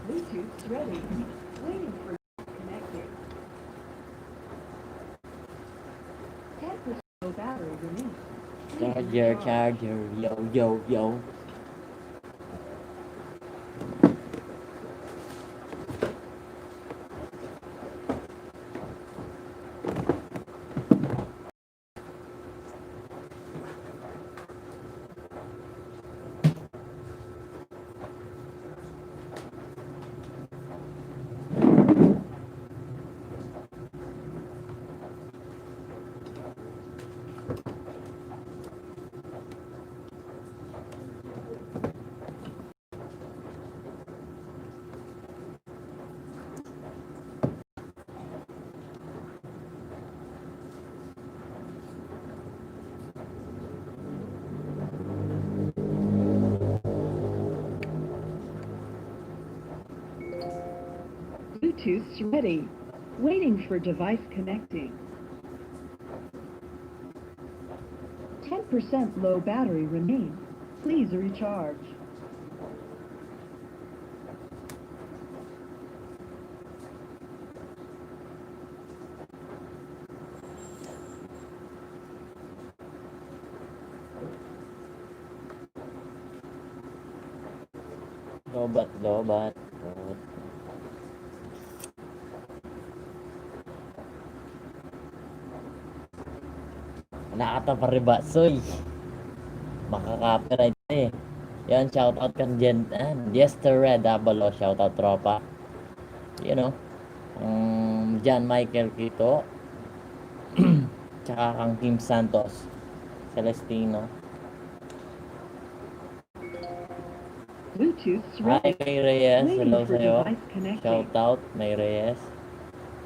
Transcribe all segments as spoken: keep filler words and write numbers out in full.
Bluetooth's ready. Waiting for connecting. Ten percent low battery remaining. Please charger, recharge. Charger, yo, yo, yo. Bluetooth's ready. Waiting for device connecting. Ten percent low battery remain. Please recharge. Lobat, lobat. Nakata pa riba, soy. Makaka-copyright e. Yan, shoutout kan Jen, ah, Jester Red Abalo, shoutout tropa. You know, um, John Michael Quito, tsaka kang Kim Santos Celestino. Bluetooth's ready. Hi, May Reyes. Hello sa'yo. Waiting for device connecting. Shoutout, May Reyes.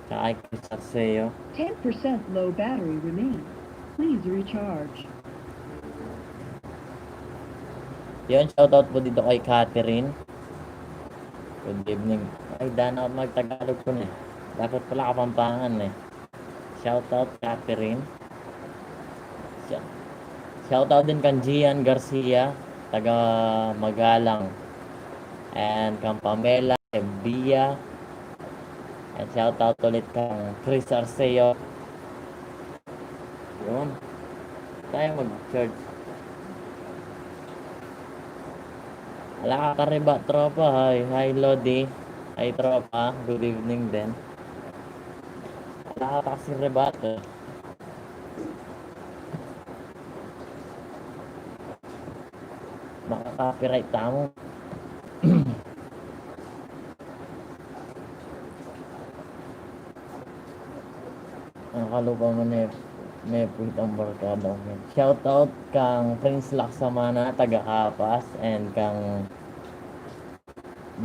Tsaka kay Chris Arceo. Ten percent low battery remain. Please recharge. Yun, shoutout po dito kay Catherine. Good evening. Ay, dana ako magtagalog po na e. Dapat pala Kapampangan e. Shoutout, Catherine. Sha-, shoutout din kan Gian Garcia, taga Magalang. And kan Pamela Evia. And shoutout ulit kan Chris Arceo. Yun. Tayo mag-charge. Ala ka riba, tropa. Hi, hi, Lodi. Hi, tropa. Good evening din. Ala ka kasi riba, e. Makaka-copyright tamu. Ang kalupa mo ne, ne puwit ang barkada mo. Shoutout kang Prince Laksamana, taga Capas, and kang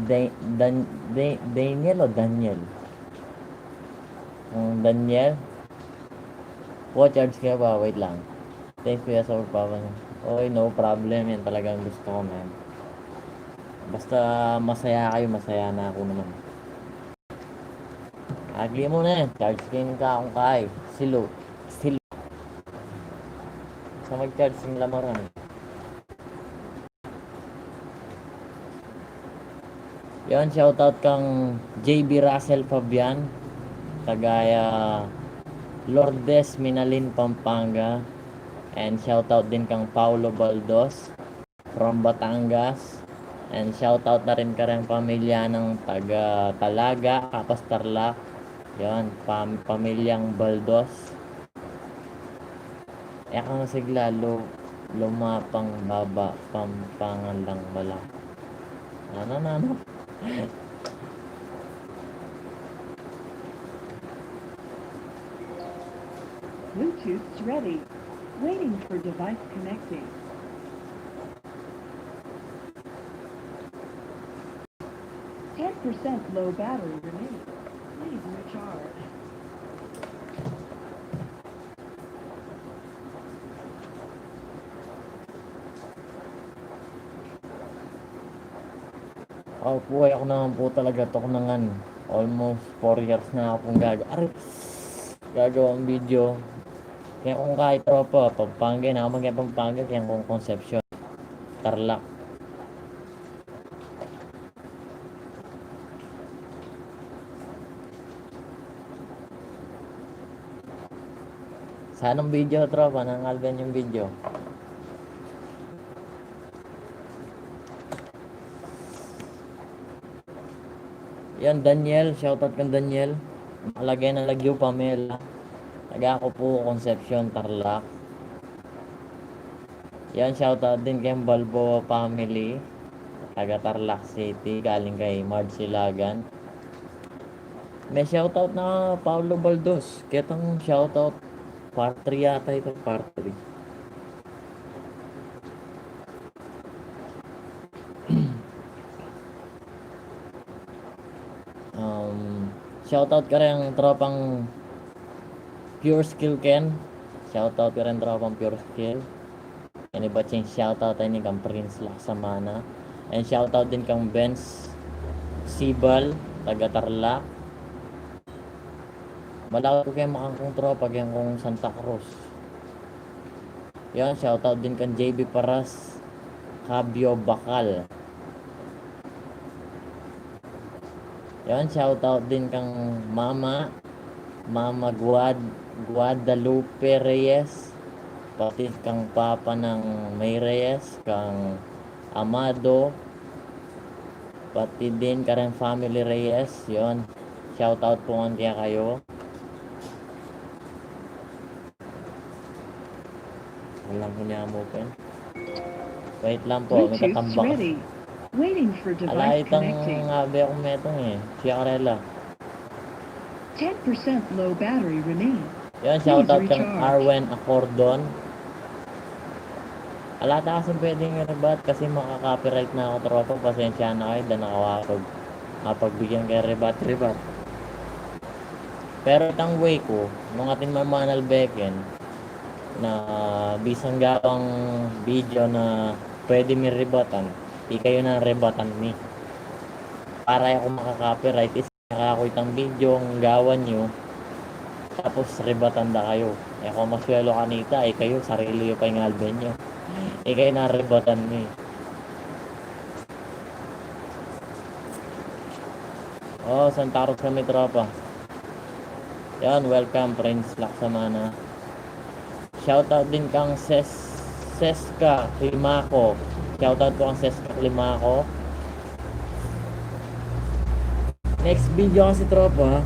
Da-, Dan-, Da-, Daniel o Daniel? Kang Daniel? O, charge ka pa, wait lang. Thanks, Kuya Saul Papa. Oy, no problem. Yan talagang gusto ko, man. Basta masaya kayo, masaya na ako naman. Agli mo na, charge king kakung kay. Silu. Silu. Sa mag-charge sing lamaran. Yun, shoutout kang J B Russell Fabian, taga, ah, Lourdes, Minalin, Pampanga. And shoutout din kang Paulo Baldos from Batangas. And shoutout na rin kareng pamilya nang taga Talaga, Capas, Tarlac. Yun, pam-, pamilyang Baldos. E kang sigla lu-, lumapang baba, Pampangan lang bala. Ano, ano, ano? Bluetooth's ready. Waiting for device connecting. Ten percent low battery remaining. Please recharge. Ako po, ay ako naman po talaga to, ngan almost four years na akong gaga-, aray, gagawang video. Kaya kung kahit tropa, Pampanga, na ako mag-, Pampanga, kaya kung Concepcion, Tarlac. Anong video, tropa? Nangalben yung video. Yan, Daniel. Shoutout kang Daniel. Malagay na lagyu, Pamela. Taga Kupu, Concepcion, Tarlac. Yan, shoutout din kay Balboa family. Taga Tarlac City. Galing kay Marge Silagan. May shoutout na Paulo Baldos. Ketang shoutout, part three yata ito, part three. Um, shoutout kareng tropang Pure Skill Ken. Shoutout kareng tropang Pure Skill. Ini ba ching shoutout ini kang Prince Laksamana. And shoutout din kang Benz Sibal, taga Tarlac. Malapit ku keng makangkung tropa, keng kung Santa Cruz. Yan, shoutout din kang J B Paras, Cabio Bacal. Yan, shoutout din kang Mama, Mama Guad-, Guadalupe Reyes, pati kang Papa nang May Reyes, kang Amado, pati din kareng family Reyes. Yun, shoutout pu ngan kekayu. Alam ko niya mo, Ken. Wait lang po, may Bluetooth katambak. Ready. Waiting for device connecting. Ala, itang abe akong metung e. Siya karela. Ten percent low battery remaining. Yan, shoutout kang Arwen Acordon. Ala ta kasing pwedeng i-rebut kasi makaka-copyright na ku, tropa. Pasensya na kayu, da na ku apag-, apagbigyan kaya rebut-rebut. Pero itang way ku, nung atin man manalbeken, na bisang gawang video na pwede mi rebutan, ikayu na rebutan mi. Para e ku makaka-copyright, is-, nakaku itang video ing gawan yu, tapos rebutan da kayu. E ku maswelo kanita, ikayu, sarili yu pa ing alben yu. Ikayu na rebutan mi. O, Santa Cruz kami, tropa. Yan, welcome, Prince Laksamana. Shoutout din kang Ses-, Seska Climaco. Shoutout pu kang Seska Climaco. Next video kasi, tropa,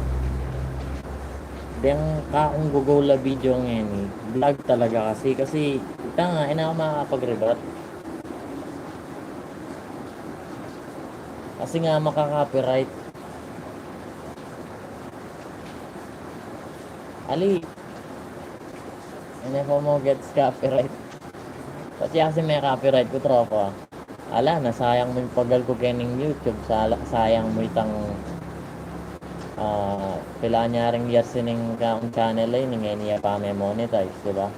deng kakung gugula video ngeni, vlog talaga kasi, kasi ita nga, e na ku makakapag-rebut. Kasi nga, makaka-copyright. Ali. Ini po mo gets copyright. Pati kasi me-copyright ku, tropa. Ala na, sayang mu ing pagal ku kening YouTube. Sala-, sayang mu itang, ah, pila nya ring years ining ka-, channel a ini, ngeni ya pa me-monetize, di ba?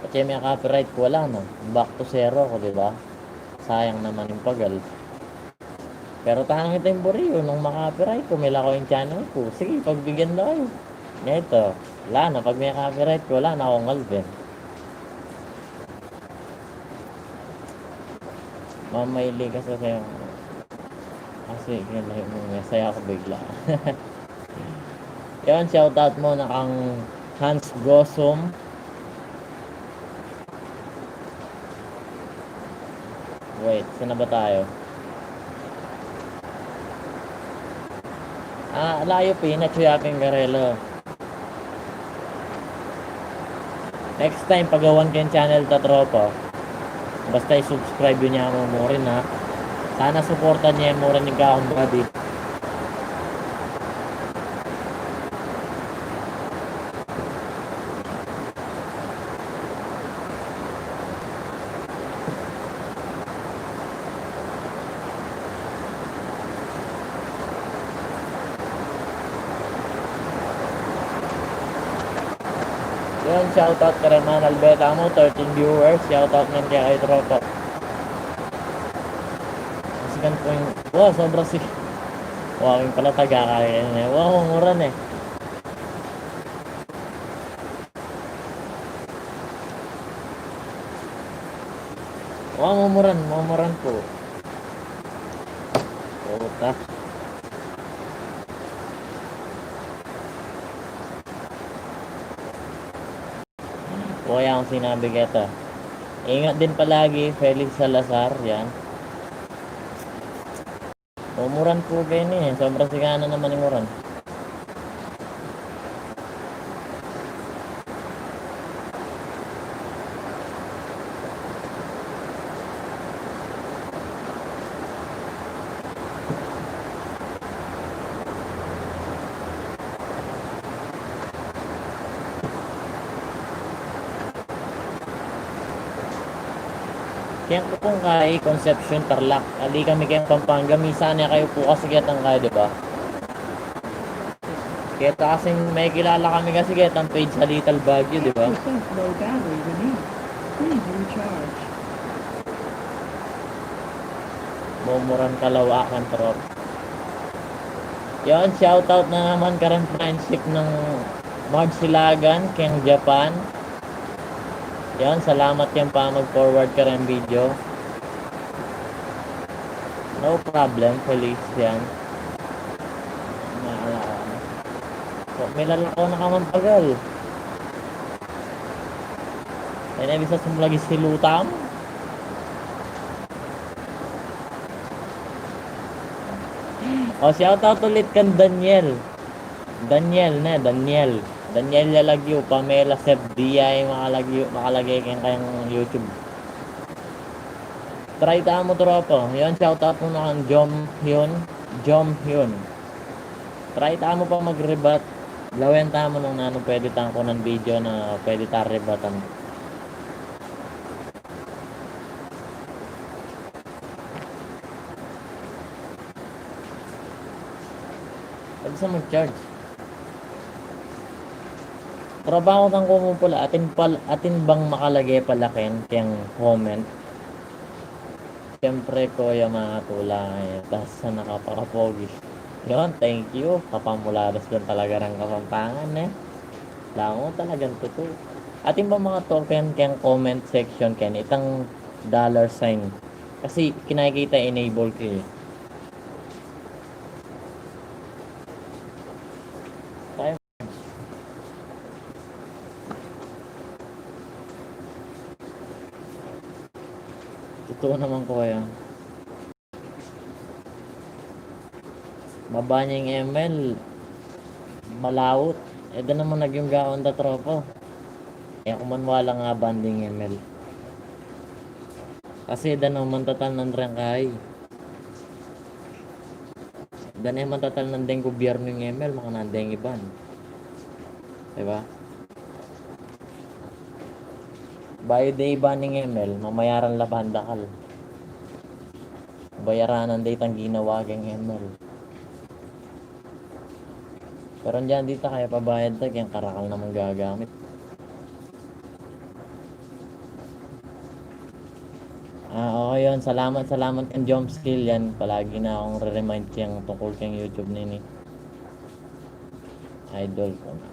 Pati me-copyright ku, ala na. Back to zero ku, di ba? Sayang naman ing pagal. Pero tanang ita ing buri yu, nung ma-copyright ku, milako ing channel ku. Sige, pagbigyan da kayu. Neta, ala na, pag me-copyright ku, ala na kung alben. Mamaili ka sa sayo. Kasi, ganun, masaya ku bigla. Yan, shoutout mu na kang Hans Gosum. Wait, saan na ba tayo? Ah, layo pin, atsu ya pin karela. Next time, pagawan ke ing channel ta, tropa. Basta i-subscribe yu nya mu rin, ha. Sana suportan ye mu rin ing kakung buddy. Yun, shoutout kare Manalbeta mu, thirteen viewers. Shoutout ngan kekayu, tropa. Sikan pu ing, wow, sobra si-, wow, ing pala taga kaya ne. Wow, mura ne. Wa, mumuran, mumuran pu. Puta. Kuya, ang sinabi keta. Ingat din palagi, Felix Salazar, yan. Umuran pu keni, eh. Sobrang sigana naman ng uran. Keng ku pung kai, Concepcion, Tarlac. Ali kami keng Pampanga, misan e kayu pu kasi ketang kai, di ba? Keta kasing mekilala kami kasi ketang page sa Little Baguio, di ba? Percent low battery remains. Please recharge. Mumuran kalawakan, trop. Yon, shoutout na naman karen friendship ng Marge Silagan keng Japan. Yon, salamat keng pamag-forward karen video. No problem, Felix, yan. Naalala ko na. So, may lalakaw na ka man, pagal. Yan ay bisa sumulagi si Lutam. O, shoutout ulit kang Daniel. Daniel, ne, Daniel. Daniel Yalagyo, Pamela, Seb Diay, makalagyo, makalagay keng kayang YouTube. Try tamu, tropa. Yan, shoutout mu na kang Jom Hyun. Jom Hyun. Try tamu pa mag-rebut. Lawen tamu nung nanu pwede tang kunan video na pwede ta rebut-an. Pwede sa mag-charge. Trabaho sang kumu pala, atin pal-, atin bang makalage pala ken, keng comment. Siyempre, Kuya, mga tula, eh, tas sa nakapakapogi. Yon, thank you. Kapamuladas lang talaga rang Kapampangan, eh. Lango talagang tutu. Atin bang mga token keng comment section, ken itang dollar sign. Kasi kinakita enable ke, eh. Tayo. Totoo naman, Kuya. Mabanying M L, malaut. E da naman agyung gawan da, tropa. E ku man walang abanding M L. Kasi e da naman tatalnan reng kai. E da naman tatalnan deng gubyernu ing M L, makananu deng iban. Diba? Bayu de iban ing M L, mamayaran la ban dakal. Bayaranan de itang ginawa keng M L. Pero diyan, di ta kaya pabayad ta, keng karakal namang gagamit. Ah, okay, yun. Salamat, salamat kang Jom Skill. Yan, palagi na akong re-remind keng tungkol keng YouTube nini. Idol ko na.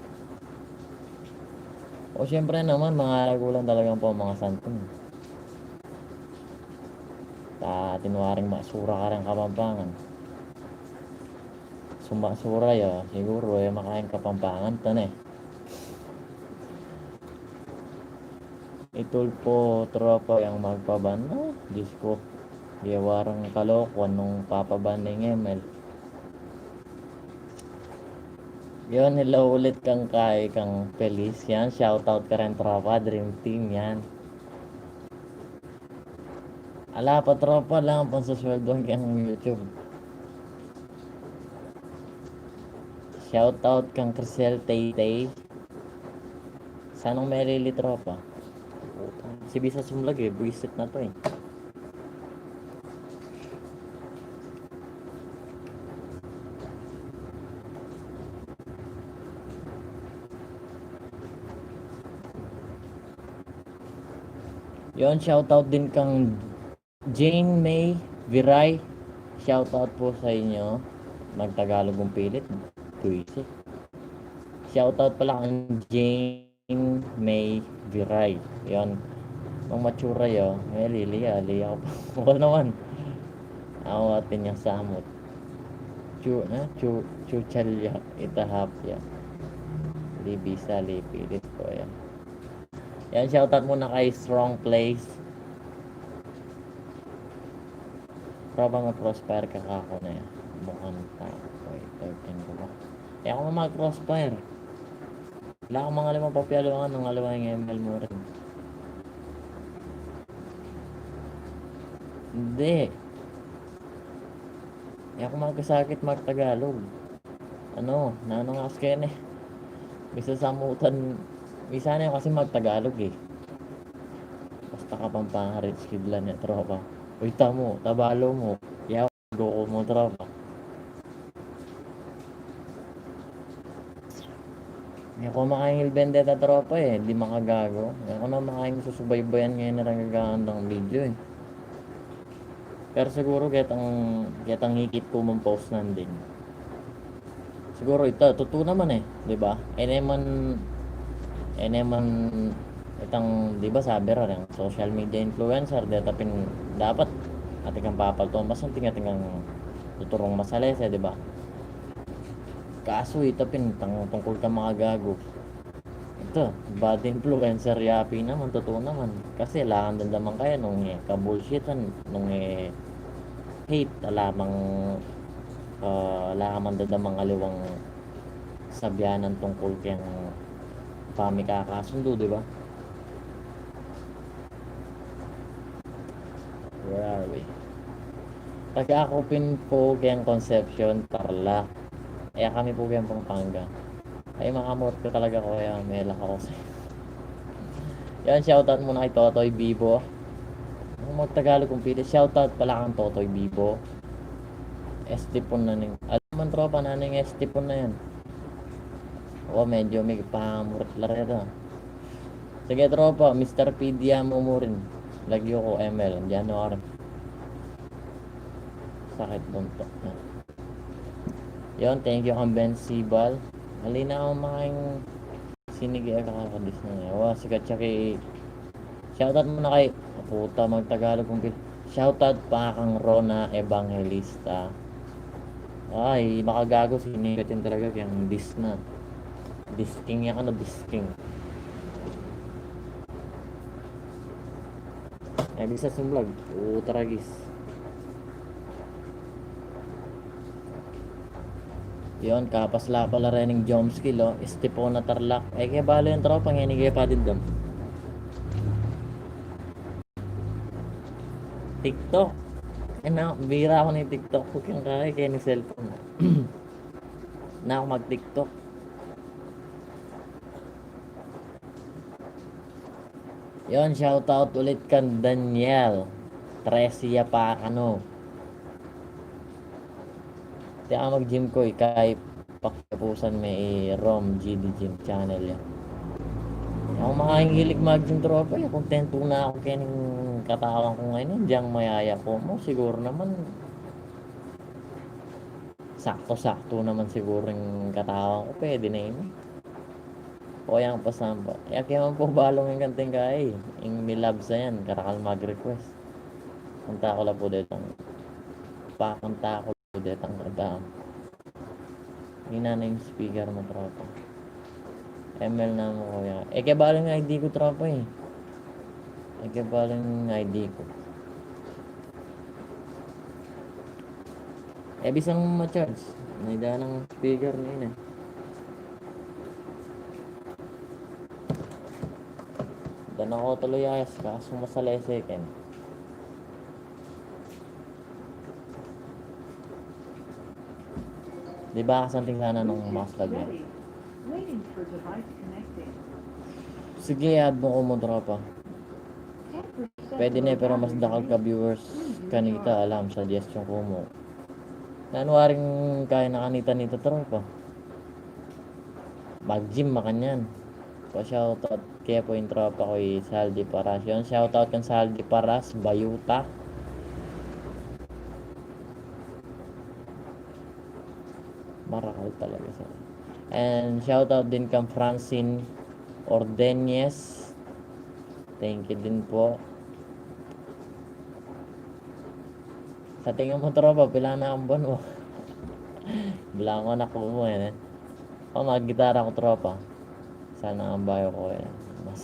O, siyempre naman, mga lagulan talagang po, mga santing. Ta, atin waring masura kareng Kapampangan. Sumasura ya, siguru, e makaing Kapampangan ta ne. I Tulfo, tropa, yang magpaban. Ah, Diyos ko. Di warang kalokohan nung papaban ning M L. Yun, hello ulit kang kai, kang Feliz. Yan, shoutout karen, tropa, Dream Team, yan. Ala pa, tropa, alang pansuswelduan keng YouTube. Shoutout kang Crisel Taytay. Sanang melili, tropa. Si bisa sumlag e, buisit na to e. Yun, shoutout din kang Jane May Viray, shoutout po sa inyo. Magtagalog ang pilit, buwisit. Shoutout pala kang Jane May Viray. Yun. Nung matsura yun, may lili, ali ako pa. Wala naman. Ako atin yung samot. Chu, na? Chu, chuchalya, itahapya. Libisa, lipilit ko yan. Yan, shoutout muna kay Strong Place. Tropa, mag-crossfire ka, kaku ne. Mukhang ta. Wait, thirteen ko ba? E ku mag-crossfire. Wala akong mga limang papialuan, ng aliwa yung M L mo rin. Hindi. E ku magkasakit magtagalog. Ano, nanu nga kasi kene. Bisa samutan, bisa na kasi magtagalog e. Basta Kapampangan, rich kid la ne, tropa. Uy, tamu, tabalo mu. Yaw, go ko mo, tropa. E ku makaingil Vendetta, tropa e. Di makagago. E ku na makaingil, susubaybayan ngeni reng gagandang video e. Pero siguro ketang, ketang ikit ku mang post nandin. Siguro ita, tutu naman e, di ba? E ne man, e ne man itang, di ba, sabi ra, reng social media influencer, deta pin dapat atin kang papaltuan masanting, atin kang tuturung masalese, di ba? Kasu ita pin tang tungkul kang makagago. Ita, bad influencer ya pin naman, tutu naman. Kasi ala kang dadamang kaya nung e ka-bullshitan, nung e hate, ala mang, ah, ala mang dadamang aliwang sabyanan tungkul keng pamikakasundu, di ba? Where are we? Taga ku pin pu keng Concepcion, Tarlac. E kami pu keng Pampanga. Ay, makamot ka talaga, kuya. Mela ka kasi. Yan, shoutout muna kay Totoy Bibo. Ang magtagalog kung pili. Shoutout pala kang Totoy Bibo. Estipon na ning, alam mo, tropa, na ning Estipon na yan. O, medyo may pangamurot la reta. Sige, tropa, Mister P D M umurin. Lagyu ku M L, January. Sakit buntuk na. Yun, thank you kang Ben Sibal. Halina akong makaing sinigi, e, kakakadis na niya. Wa, sikat siya kay, shoutout muna kay, puta, magtagalog kung pil-, shoutout pa kang Rona Evangelista. Ay, makagago, sinigat yan talaga, kayang dis na. Disking yan, ano, disking. E, bisa sumlag. Utragis. Yun, kapas la pala rening Jomski, lo. Estipon na, Tarlac. E, ke bale yung tropa, ngeni ke pa din dam. TikTok. E, na, bira ku na ing TikTok ku, keng kaya, keni cellphone. Na ku mag-TikTok. Yun, shoutout ulit kang Daniel Trecia Pacano. Tiya mag-gym ku, ikay pakyapusan me i Rom G D Gym channel ya. Aku makahilig mag-gym, tropa, e. Kontento na aku kening katawan ku ngeni, e. Diyang mayaya ku mu, siguro naman saktu-saktu naman siguro ing katawan ku, pwede na ini. O, yang pasampa. E, kaya man pu balung ing kanting kaya, e. Ing milabs a yan, karakal mag-request. Kanta ku la pu detang, pakanta ku la pu detang kanta. Ina na ing speaker mu, tropa. M L na mu, kuya. E, ke balung I D ku, tropa, e. E, ke balung I D ku. E, bisang ma-charge. May danang speaker na ini. Dana ku tuloy ayas, kaso masalese ken. Di ba, kasanting sana nung mas lagi. Sige, add mu ku mu, tropa. Pwede ne, pero mas dakal ka viewers kanita, alam, suggestion ku mu. Nanu waring kaya na kanita nita, tropa? Mag-gym, makanyan. Pa-shoutout ke pu ing tropa ku, i Saldi Paras. Yun, shoutout kang Saldi Paras, Bayuta. Marakal talaga siya. And shoutout din kang Francine Ordeñez. Thank you din po. Sa tingin mu, tropa, pila na ing buwan mu? Blanko na ku mu, e. O, mag-gitara ku, tropa. Sana ang bayo ku, e. Mas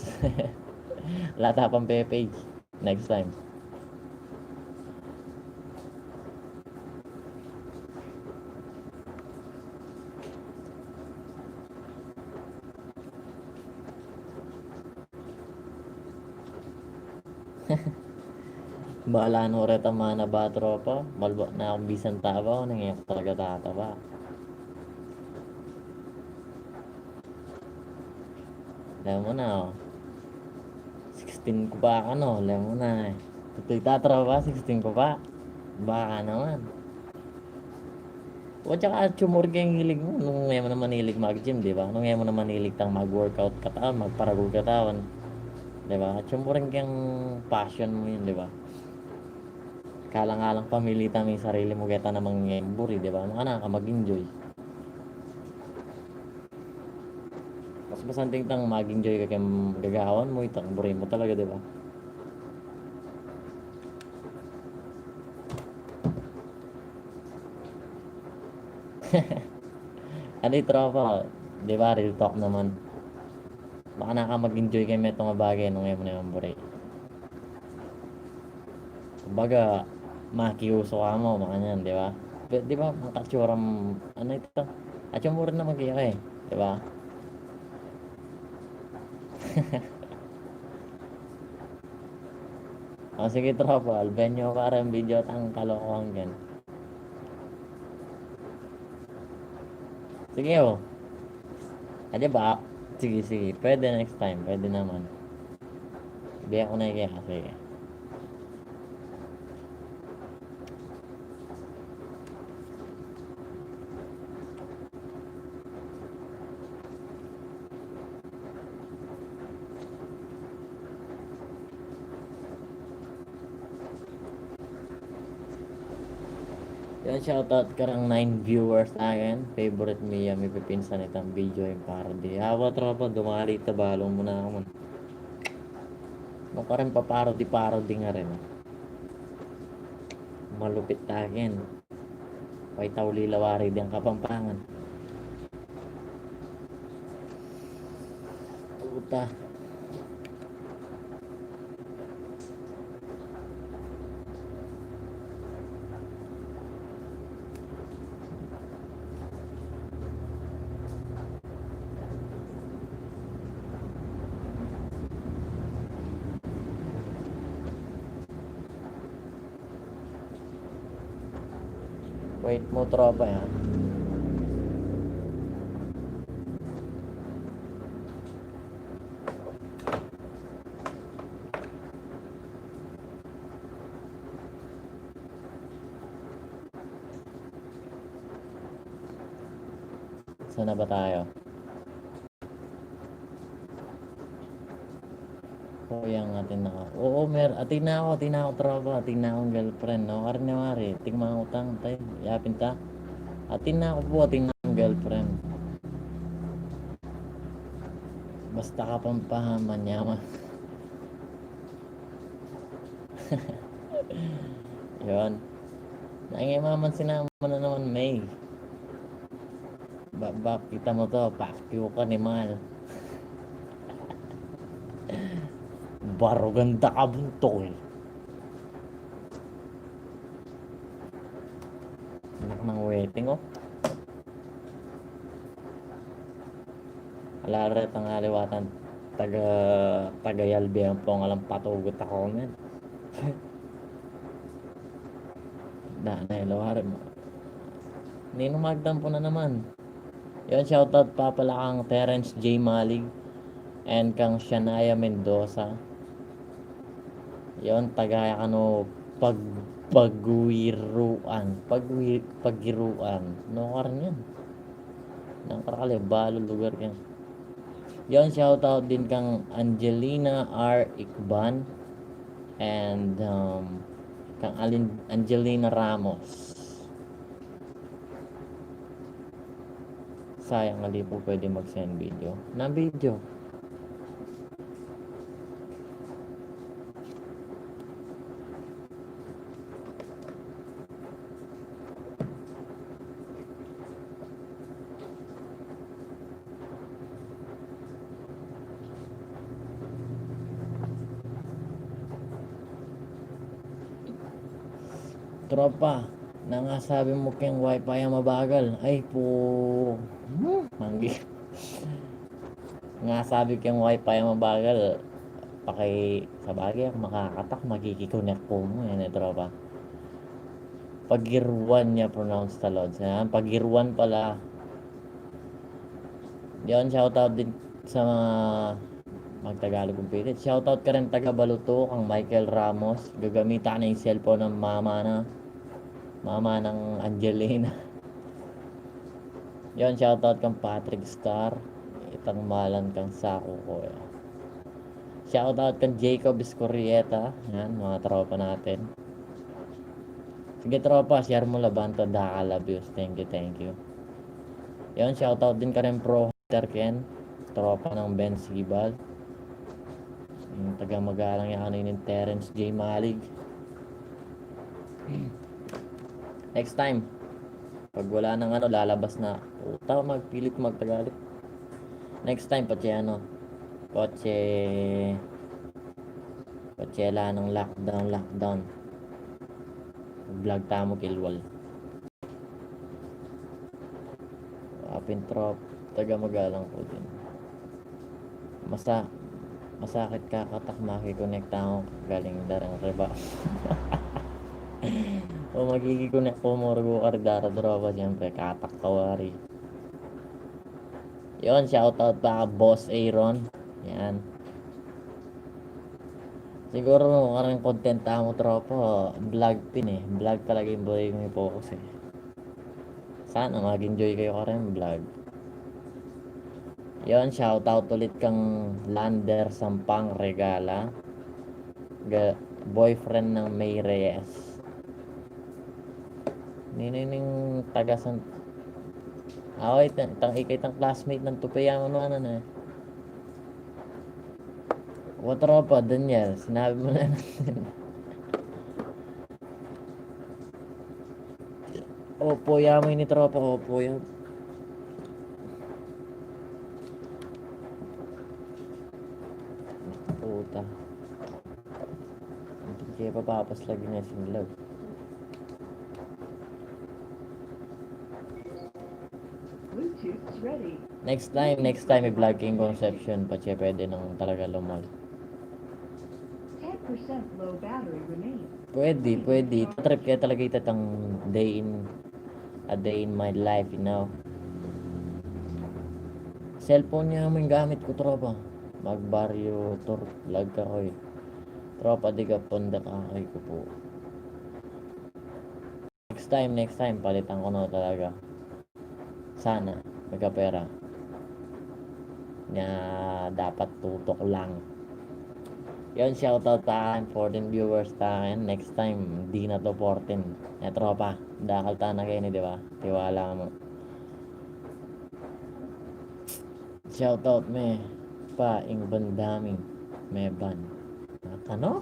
Lata pang pe-page. Next time. Bala no reta mana ba, tropa? Malbat na kung bisan taba, o nang talaga tataba. Alam mo na, o. Sixteen ko pa, ano, alam mo na, e. Tutuy ta, tropa, sixteen ko pa. Baka naman. O, tsaka atsu mu rin keng hilig mu, nung e mu naman hilig mag-gym, di ba? Nung e mu naman hilig tang mag-workout katawan, magparagul katawan, di ba? Atsu mu rin keng passion mu yun, di ba? Kalang-kalang pamilitan mu ing sarili mu, keta namang e mu buri, di ba? Makanaka mag-enjoy. Mas masanting tang mag-enjoy ka keng gagawan mu, itang buri mu talaga, di ba? Ano yung tropa? Di ba, real talk naman. Makanaka mag-enjoy keng metung a bagay nung e mu naman buri. Kumbaga, makiuso ka mu, makanyan, di ba? Di, di ba, ang katsura mu, ano ito? Atsu mu rin naman kaya, e, di ba? O, sige, tropa, alben yu pa rin video tang kalokohan yan. Sige, o. Adi ba? Sige, sige. Pwede next time. Pwede naman. Biya ko na iya kasi. Yan, shoutout kareng nine viewers akin. Favorite mi ya, mipipinsan itang video ing parody. Awa, tropa, dumali ta, balu mu na aku man. Makareng pa-parody, parody nga rin. Malupit akin. Pay tauli lawari ding Kapampangan. Puta. Wait mo, tropa, ya. Saan na ba tayo? O, yan, atin na ka. Oo, mer-, atin na ako, atin na ako, tropa, atin na akong girlfriend, no? Wari na, wari, tingnan ko tang, tay, yapin ta. Atin na ako po, atin na akong girlfriend. Basta Kapampangan, manyaman. Yun. Nangimaman si naman na naman, May. Baba, kita mo to, pakyu ka ni Mal. Barugan da ka bunto, e. Anak ng waiting, o. Ala, retang aliwatan taga, taga Yalbe ang pangalan, patugot ako, men. Da, na, ilawari mo. Ninong magtampo na naman. Yun, shoutout pa pala kang Terence J Malig and kang Shania Mendoza. Yun, tagaya kanu pag-, Paguiruan. Pagwi-, Pagiruan. No, karan yan. Nang karakali, balu lugar yan. Yun, shoutout din kang Angelina R Ikban and, um, kang Alin-, Angelina Ramos. Sayang, ali po pwede mag-send video. Na video. Tropa, nanu ing sabi mu keng wifi a mabagal? Ay, pu-, hmm, manggi. Nanu ing sabi keng wifi a mabagal? Paki-, sabagay, makakatak, makikikonek ku mu yan, e, tropa. Pagiruan niya pronounce ta, lods. Yan, Pagiruan pala. Yan, shoutout din sa mga magtagalog kung pilit. Shoutout karin taga Baluto, kang Michael Ramos. Gagamitan na ing cellphone ng mama na, mama ng Angelina. Yan, shoutout kang Patrick Star. Itang malan kang saku ko, ya. Shoutout kang Jacob Escorieta. Yan, mga tropa natin. Sige, tropa, share mu la, banta dakal a views. Thank you, thank you. Yan, shoutout din karin Pro Hunter Ken, tropa ng Ben Sibal. Yung taga Magalang yan, kanina yung Terrence J Malig. Next time, pag wala nang ano, lalabas na. Puta, magpilit magtagalog. Next time, patse ano, patse, patse ala nang lockdown, lockdown. Vlog tamu kilwal. Apin, trop, taga Magalang ku din. Masa-, masakit kakatak, makikonekta ku galing darang reba. O, makikikonek ku mu rugu kari dara, tropa, siyempre, katak ka wari. Yun, shoutout pa, Boss Aaron. Yan. Siguro, karing content tamu, tropa, vlog pin, e. Vlog talaga yung buri kung i-focus, e. Sana mag-enjoy kayu karing vlog. Yun, shoutout ulit kang Lander Sampang Regala, ga-, boyfriend ng May Reyes. Nini ning taga San-, ah, wait, itang, itang classmate ng Tupi, ano, ano, ano, e. O, tropa, Daniel, sinabi mu na. Opo, ya mu ini, tropa, opo, ya. Puta. Hindi kaya papapas lagi na sing love. Bluetooth ready. Next time, next time, i-vlog king Concepcion, patse pwede nang talaga lumol. Ten percent low battery remains. Pwede, pwede. Trip kaya talaga ita tang day in, a day in my life, you know. Cellphone ya mu ing gamit ku, tropa. Mag-barrio tour vlog kaku, e. Tropa, di ka punda ka, ay ku pu. Next time, next time, palitan ku na talaga. Sana, magkapera. Nya, dapat tutok lang. Yun, shoutout ta, fourteen viewers ta. Next time, di na to fourteen. Nya, tropa, dakal ta na kayu ini, di ba? Tiwala mu. Shoutout me pa ing banda ming me ban. Ano?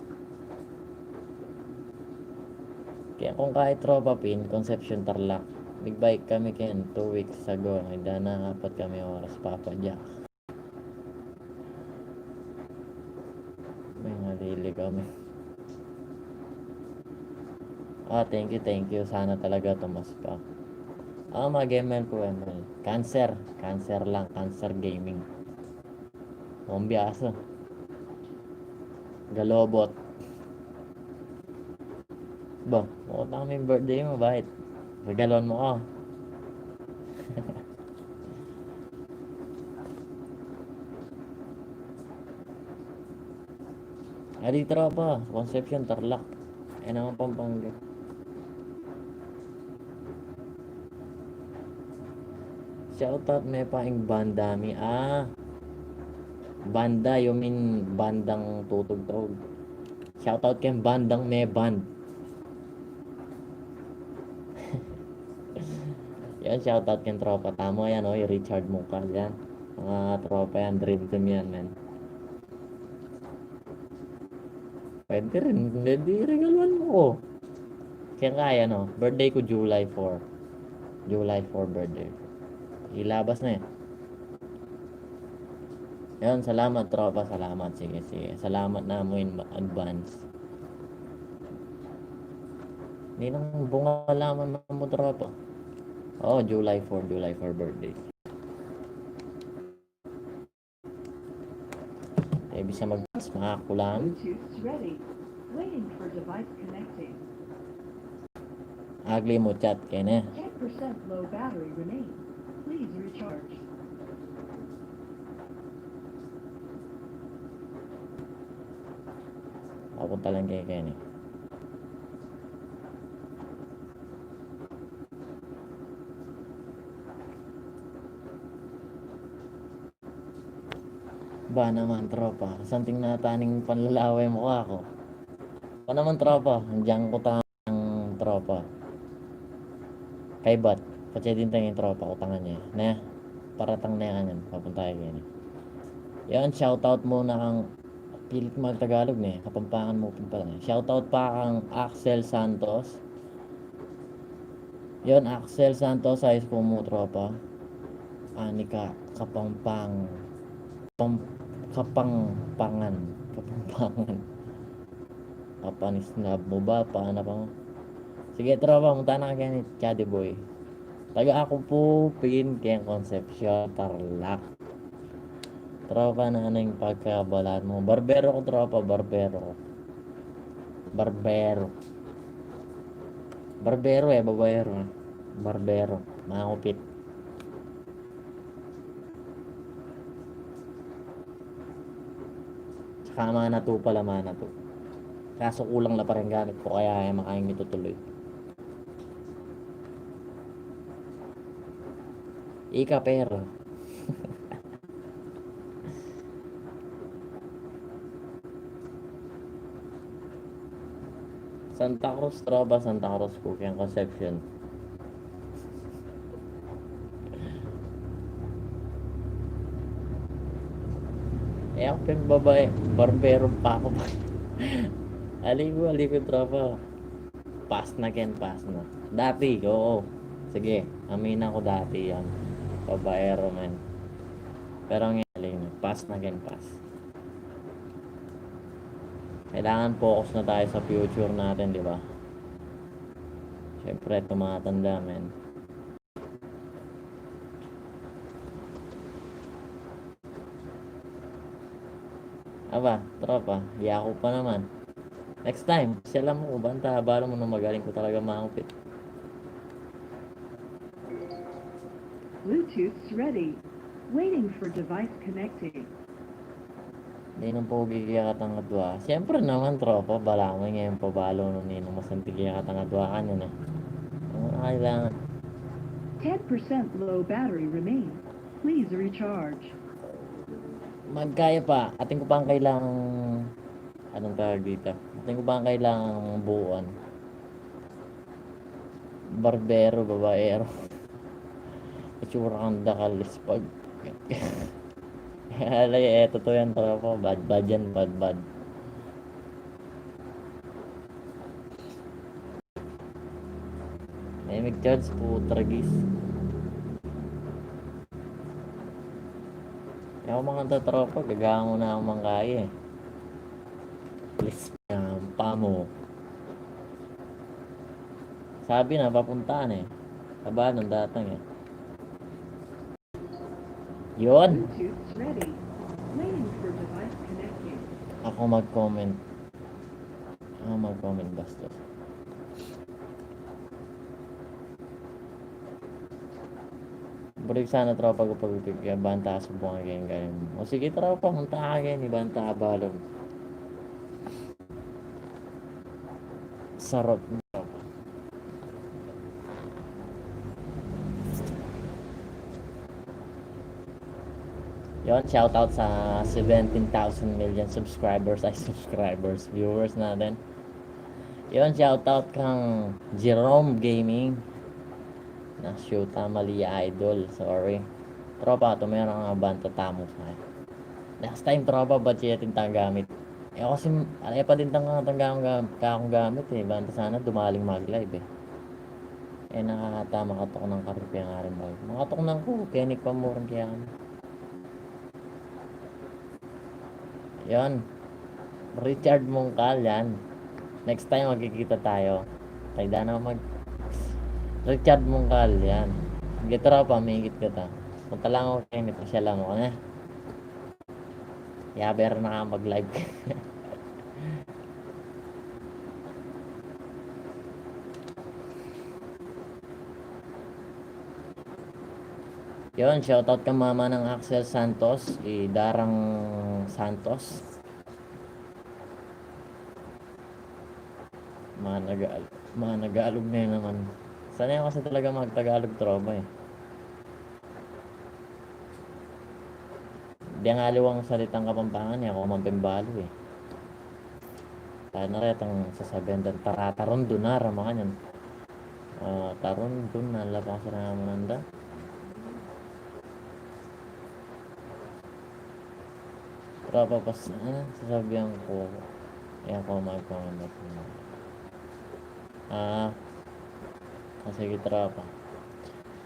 Kaya kung kahit tropa pin, Concepcion, Tarlac, nagbike kami ken two weeks ago. Ay, dana apat kami oras, Papa Jack. May nalili kami. Ah, thank you, thank you. Sana talaga tumas pa. Ah, mag-M L po, M L. Cancer. Cancer lang. Cancer Gaming. Ang biasa. Galobot. Ba, o, tama yung birthday mo, bakit? Regalon mo ka. Ari, tropa, Concepcion, Tarlac. E naman Pampanga. Shoutout me pa ing banda mi. Ah, banda, you mean bandang tutugtog. Shoutout ken bandang me band. Yan, shoutout ken tropa tamu. Yan, o, i Richard Mungkal yan. Mga tropa yan, dream team yan, men. Pwede rin, hindi, di regaluan mo ko. Kaya kaya, no? Birthday ko July four. July four birthday ko. Ilabas na, e. Yan, salamat, tropa, salamat. Sige, sige. Salamat na mu in advance. Ninang bunga laman mu, tropa. Oh, July four, July four birthday. E bisa mag-, mas makakulang. Bluetooth ready. Waiting for device connecting. Agli mu chat kene. Ten percent low battery remaining. Please recharge. Papunta lang kene. Ba naman, tropa. Santing na taning panlalawe mu ka ku. Ba naman, tropa. Andiyan ku tang tropa. Kaybat. Patse din tang tropa. Utangan ne. Ne. Paratang ne kanyan. Papunta kene. Yan, shoutout muna kang, pilit mag-Tagalog ne. Kapampangan mu pin pala ne. Shoutout pa kang Axel Santos. Yon, Axel Santos, ayos ku mu, tropa. Ani ka, Kapampang, pam-, Kapampangan, Kapampangan. Kapanisnab mu ba? Paano pa mo? Sige, tropa, munta na kaya ni Chaddy Boy. Taga aku pu pin keng Concepcion, Tarlac. Tropa, nanung pagkabalan mu? Barbero ku, tropa, barbero. Barbero. Barbero, e, babaero, e. Barbero. Mangupit. Tsaka manatu pala, manatu. Kaso kulang la pa rin gamit ku, kaya e makaing itutuloy. Ika, pero. Santa Cruz, tropa, Santa Cruz ku keng Concepcion. E, aku pin babae, barbero pa ku. Ali ku, ali ku, tropa. Pass na ken, pass na. Dati, oo. Sige, aminan ku dati yan. Babaero, men. Pero ngayon, pass na ken, pass. Kailangan focus na tayo sa future natin, di ba? Siyempre, tumatanda, men. Aba, tropa, yaku pa naman. Next time, syalan mu ku, banta abalu mu nung magaling ku talaga mangupit. Bluetooth ready. Waiting for device connecting. Ninung pogi kekatang adwa? Siyempre naman, tropa, balamu ngeni pabalu nung ninung masanting kekatang adwa kanyan, e. Ano na kailangan? Ten percent low battery remain. Please recharge. Magkaya pa, atin ku pang kailangang, anong tawag dito? Atin ku pang kailangang buuan. Barbero, babaero. Itsura kang dakal, lispag. Alay, e, totoo yan, tropa. Bad, bad yan, bad, bad. E, mag-charge, putragis. E, aku manganta, tropa, gagangu na aku mangkaya, e. Please, um, pamo. Sabi na, papunta na, e. Aba, nung datang, e. Yun. Bluetooth ready. Waiting for device connecting. Ako mag-comment. Ako mag-comment, bastos. Balik sana, tropa, ku pag-, pag-, banta subungan keng game. O sige, tropa, munta ka keni, banta abalu. Sarap. Yun, shoutout sa seventeen thousand million subscribers, ay, subscribers, viewers natin. Yun, shoutout kang Jerome Gaming. Na-shoot, ah, mali, idol. Sorry. Tropa, tumera nga banta tamu sa. Next time, tropa, patse atin tang gamit. E, kasi, e pa din tang, tang gam-, gam-, kakung gamit, e. Banta sana dumaling mag-live, e. E, nakakatama katuknang karipeng aring bagay. Makatuknang ku, keni pa mu rin kaya kami. Yun. Richard Mungkal, yan. Next time, magkikita tayo. Kay da na mag-, Richard Mungkal, yan. Sige, tropa, mingit kita. Punta lang ako keni, pasyalan mu ku ne. Yabe ra na ka mag-live. Yun, shoutout kang mama nang Axel Santos, i Darang Santos. Managal-, managalog na naman. Sanay kasi talaga mag-Tagalog, tropa, eh. Di nga aliwang salitang Kapampangan, e ku man pin balu, eh. Tana retang sasabian da, tara, tarundun na, ra makanyan. Ah, tarundun na, ala pa kasi ra naman anda. Tropa, pas-, ano, sasabian ku, e ku man pin balu. Ah, ah, sige, tropa.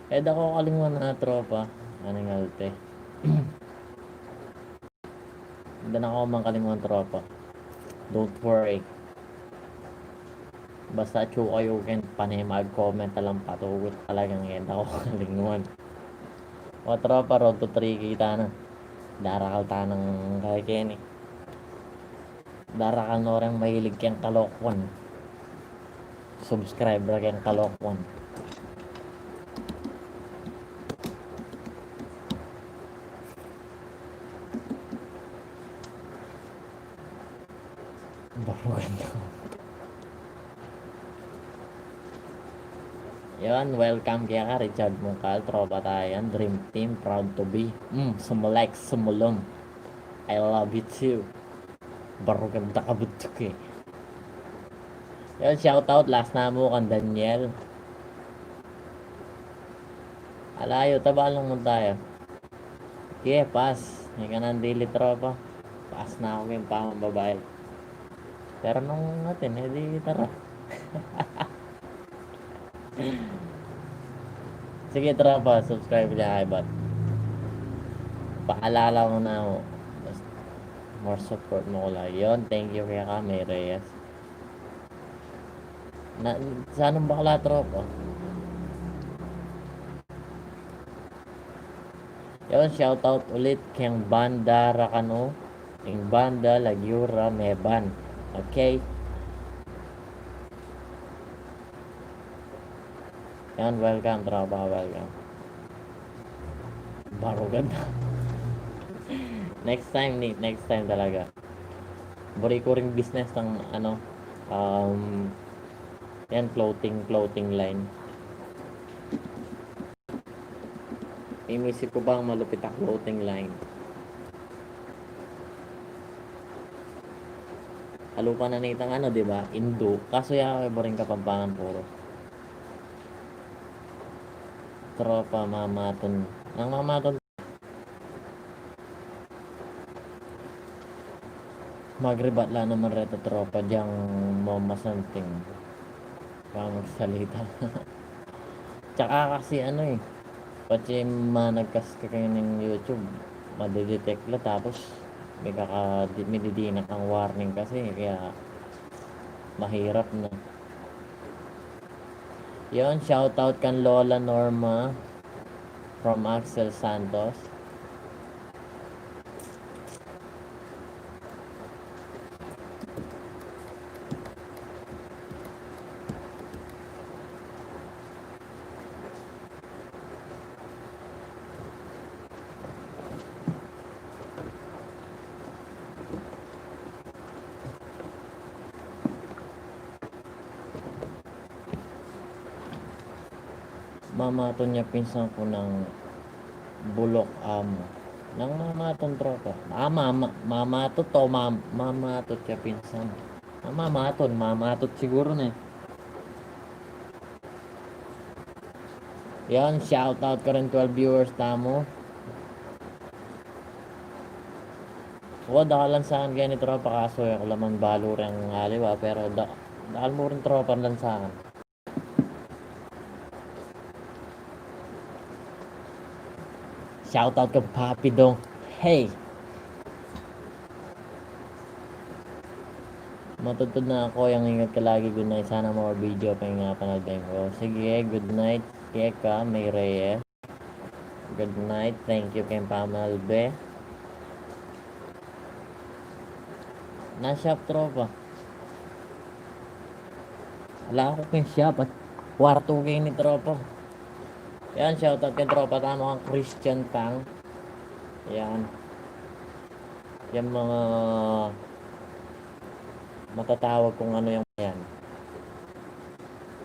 E, da ku kalinguan, tropa. Aning alte. Da na ku man kalinguan, tropa. Don't worry. Basta atyu kayu keni, pane mag-comment na lang patugut, talagang e da ku kalinguan. O, tropa, road to three K tana. Darakal tanang kaya keni. Darakal no reng mahilig keng kalokuan. Subscribe ra keng kalokuan. Barugan na. Yan, welcome keka, Richard Mungkal, tropa tayan, Dream Team, proud to be. Mm, sumulek, sumulum. I love you too. Barugan da ka butuk, e. Yan, shoutout, last na mu kang Daniel. Ala yu, tabalong mu taya. Sige, pas. Ika nang dili, tropa. Pas na ku keng pambabae. Pero nung atin, e di tara. Sige, tropa, subscribe kaya kay Bat. Paalala mu na ku. Basta, more support mu ku la. Yun, thank you kaya kang May Reyes. Na, sanang bakla, tropa. Yun, shoutout ulit keng banda Rakanu, keng banda Lagiura Meban. Okay? Yan, welcome, tropa, welcome. Barugan. Next time, ni, next time talaga. Buri ku ring business ng, ano, um, yan, clothing, clothing line. Inisip ku bang malupit a clothing line. Alupa na nitang ano, di ba? Indu. Kaso ya, buri ring Kapampangan puro. Tropa, mamatun. Nang mamatun. Magribat la naman reta, tropa, diyang mamasanting. Baka magsalita. Tsaka kasi ano e, patse managkas ka keng YouTube, madidetect la, tapos may kaka-, di-, may didinan kang warning kasi, kaya mahirap na. Yun, shoutout kang Lola Norma from Axel Santos. Mamatun ya pinsan ku nang bulok amu. Nang mamatun, tropa. Ah, mama-, mamatut o mam-, mamatut ya pinsan. Ah, mamatun, mamatut siguru ne. Yan, shoutout karing twelve viewers tamu. Wa, dakal lansakan keni, tropa, kaso e ku la man balu reng aliwa, pero da-, dakal mu rin, tropa, lansakan. Shoutout kang Papi Dong. Hey! Matudtud na ku, yang ingat ka lagi, good night. Sana more video pa ing apanalbe ku. Sige, good night keka, May Reyes. Good night, thank you keng pamanalbe. Na shop, tropa. Ala ku keng shop at kwartu keni, tropa. Yan, shoutout keng tropa tamu kang Christian Tang. Yan. Yang mga matatawag kung ano yang yan.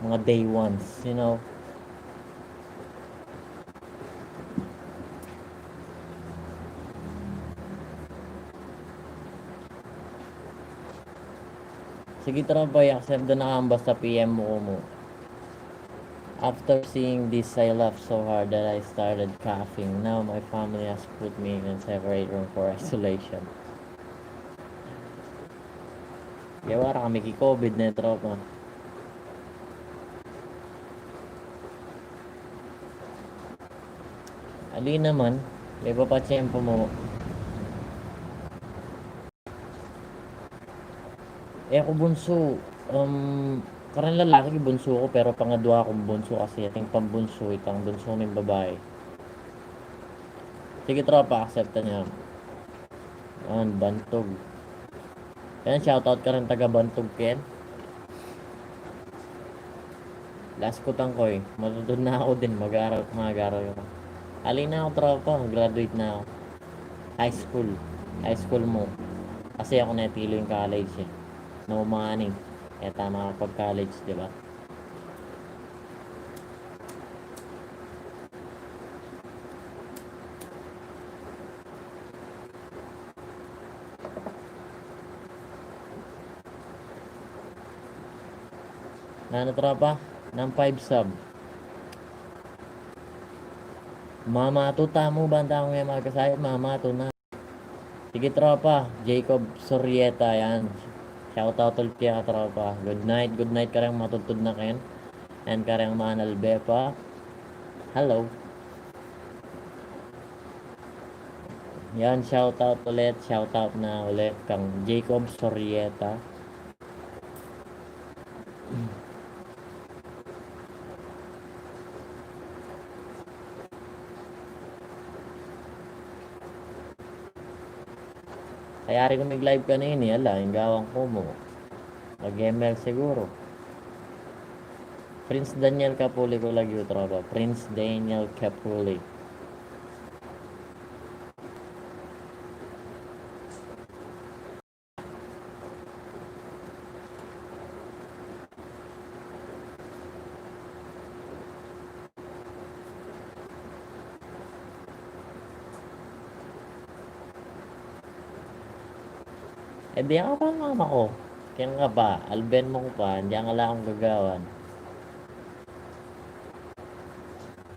Mga day ones, you know. Sige, tropa, i-accept da na kang basta P M mu ku mu. After seeing this, I laughed so hard that I started coughing. Now my family has put me in a separate room for isolation. Yawa ra kami ki covid ne, tropa. Ali naman, e pa patiyempo mu. E ku bunsu, um, kareng lalaki bunsu ku, pero pangadwa kung bunsu kasi ating pambunsu, itang bunsu ning babai. Sige, tropa, accept na. Yan, bantug. Yan, shoutout kareng taga Bantug, ken. Last kutang ku, e. Matudtud na ku din, mag-aral, mag-aral ku. Ali na ku, tropa, graduate na ku. High school. High school mu. Kasi e ku ne tilu ing college, e. No money. E tamu makapag-college, di ba? Nanu, tropa? Nang five sub. Mamatu tamu, banta kung e makasayat, mamatu na. Sige, tropa. Jacob Sorieta, yan. Shoutout ulit keka, tropa. Good night, good night kareng matudtud na ken. And kareng manalbe pa. Hello. Yan, shoutout ulit, shoutout na ulit kang Jacob Sorieta. Kayari ku mig-live kanini, ala, ing gawan ku mu, mag-M L siguru. Prince Daniel Capuli ku lagyu, tropa. Prince Daniel Capuli. E, di aku pa, mama ku. Keng ka pa, alben mu ku pa, dinan ala kung gagawan.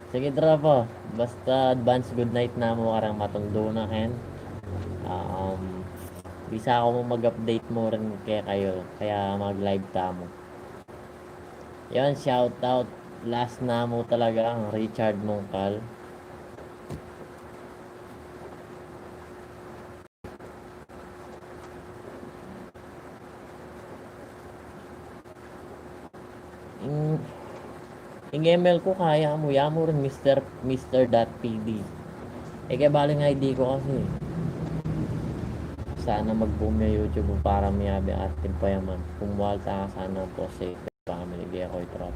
Sige, tropa. Basta advance good night namu kareng matundu na ken. Um, bisa ku mu mag-update mu rin kekayu. Kaya mag-live tamu. Yan, shoutout. Last namu talaga, ang Richard Mungkal. Ing, ing M L ku, kaya mu, ya mu rin, Mister, Mister dot P D. E, kaya bali nga, I D ku kasi. Sana mag-boom ya YouTube para miyabe atin pa yaman. Kumuha ta sana po safe family, kaya ku, tropa.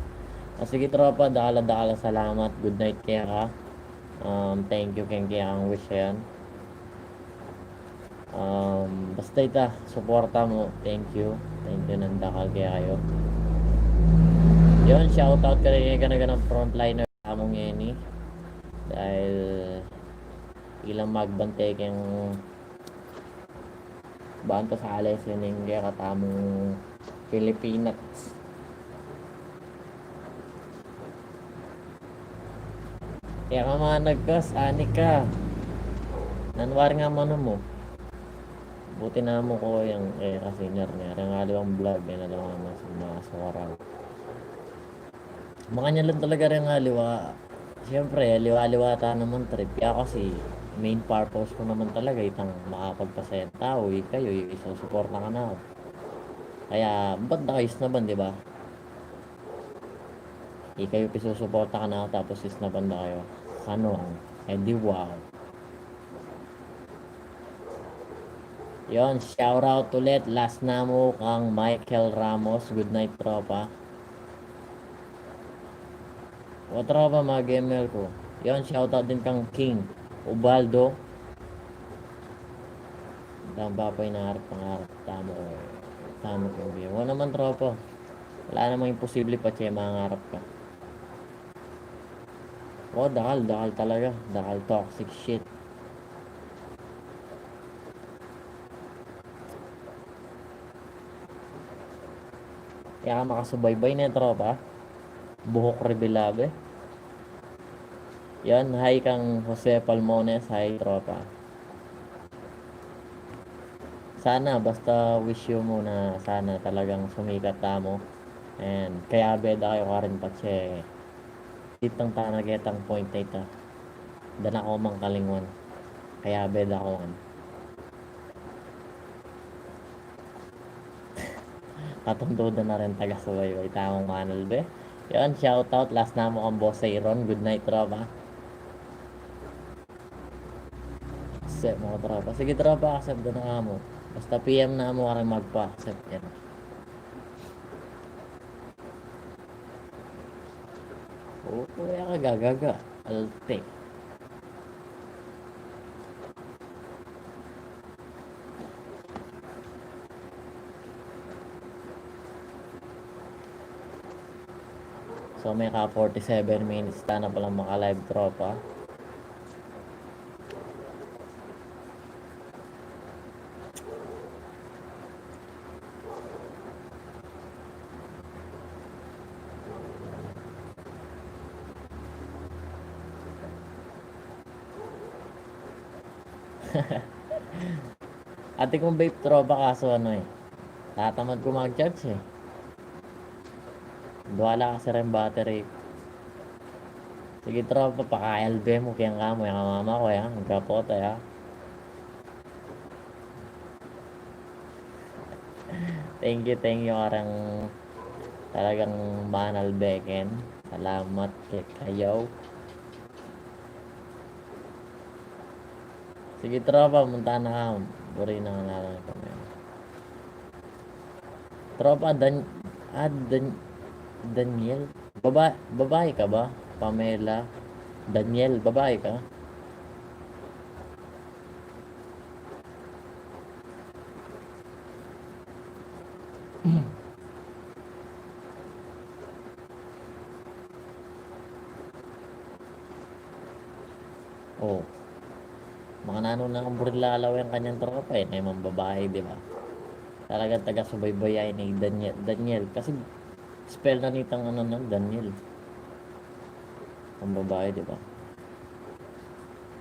Ah, sige, tropa, dakal a dakal a salamat. Good night keka. Um, thank you keng kekang wish yan. Um, basta ita, suporta mu. Thank you. Thank you nang dakal kekayu. Yun, shoutout ka rin keng gana-ganang frontliner tamu ngeni. Dahil ilang magbante keng banta sa alas ning kekatamung Pilipinas. Kaya ka managkas, ani ka. Nanwari nga manu mu. Buti namu ku yang, e, kasi ner ne. Reng aliwang vlog, e, na lang mas, mas waraw. Makanyan lang talaga reng aliwa. Siyempre, aliwa-aliwa ta naman trip. Kaya kasi, main purpose ku naman talaga, itang makapagpasaya tau, ikayu, isusuporta kanaku. Kaya, ba't da kayu isnaban, di ba? Ikayu pisusuporta kanaku tapos isnaban da kayu. Sanung, eh di wow. Yon, shout out ulit. Last namu kang Michael Ramos. Good night, tropa. O, tropa, mga gamer ku. Yon, shout out din kang King Ubaldo. Dam pa pa inarap, pangarap tamu. Tamu kung gamer. Wa naman, tropa. Wala namang imposible patse mangarap ka. O, dakal, dakal talaga. Dakal toxic shit. Kaya makasubaybay ne, tropa. Buhok rebilabe. Yan, hi kang Jose Palmones, hi, tropa. Sana, basta wish yu mu na sana talagang sumikat tamu. And kayabe da kayu karin patse. Itang tana ketang point na ita. Da na ku mang kalingwan. Kayabe da ku ngan. Tatuntudan na rin taga-subaybay tamung manalbe. Yon, shout out, last namu kang Boss Aaron. Good night, tropa. Accept mu, tropa. Sige, tropa, accept da na ka mu. Basta P M na mu, karin magpa-accept yan. O, kuya ka gagaga. Alte. So, meka forty-seven minutes tana palang maka-live, tropa. Atin kung vape, tropa, kaso ano eh, tatamad ku mag-charge eh. Dua la kasi reng battery. Sige, tropa, paka-L B mu, keng kamu, yang mama ku, ya. Ang kapota, ya. Thank you, thank you, kareng talagang manalbe ken. Salamat kekayu. Sige, tropa, munta na ka. Buri na nga lang kami. Tropa, Dan-, ah, Dan-, Daniel? Baba-, babae ka ba? Pamela? Daniel, babae ka? O. Makananu na kung buri lalawen kanyang tropa eh, na yung babae, di ba? Talagang taga-subaybay yan ni Daniel. Daniel, kasi spell na nitang ano na, Daniel. Ang babae, di ba?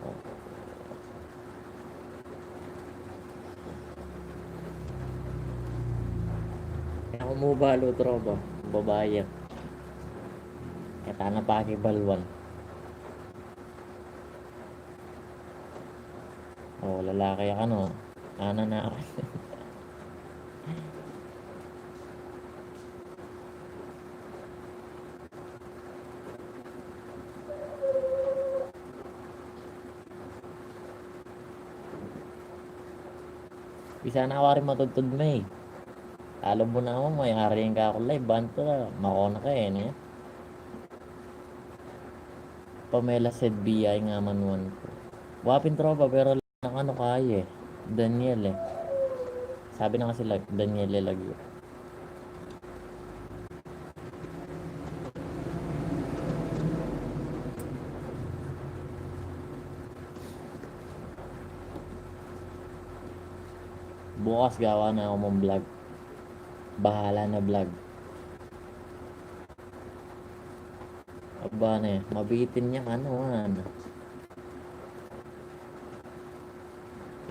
O. Kaya kung mu balu, tropa, babae yan. Kaya tana pakibaluan. O, lalaki ya kanu. Ana na. Bisa na wari matudtud me. Lalo mu na mu, may hari ing kakulay, bantu na, makona ka eh, ne? Pamela said B I nga manuan ku. Wa pin tropa, pero nang ano ka eh. Daniel eh. Sabi na kasi lag-, Daniel eh lagi. Bukas gawa na aku mung vlog. Bahala na vlog. Aba ne, mabitin ya kanu, ano.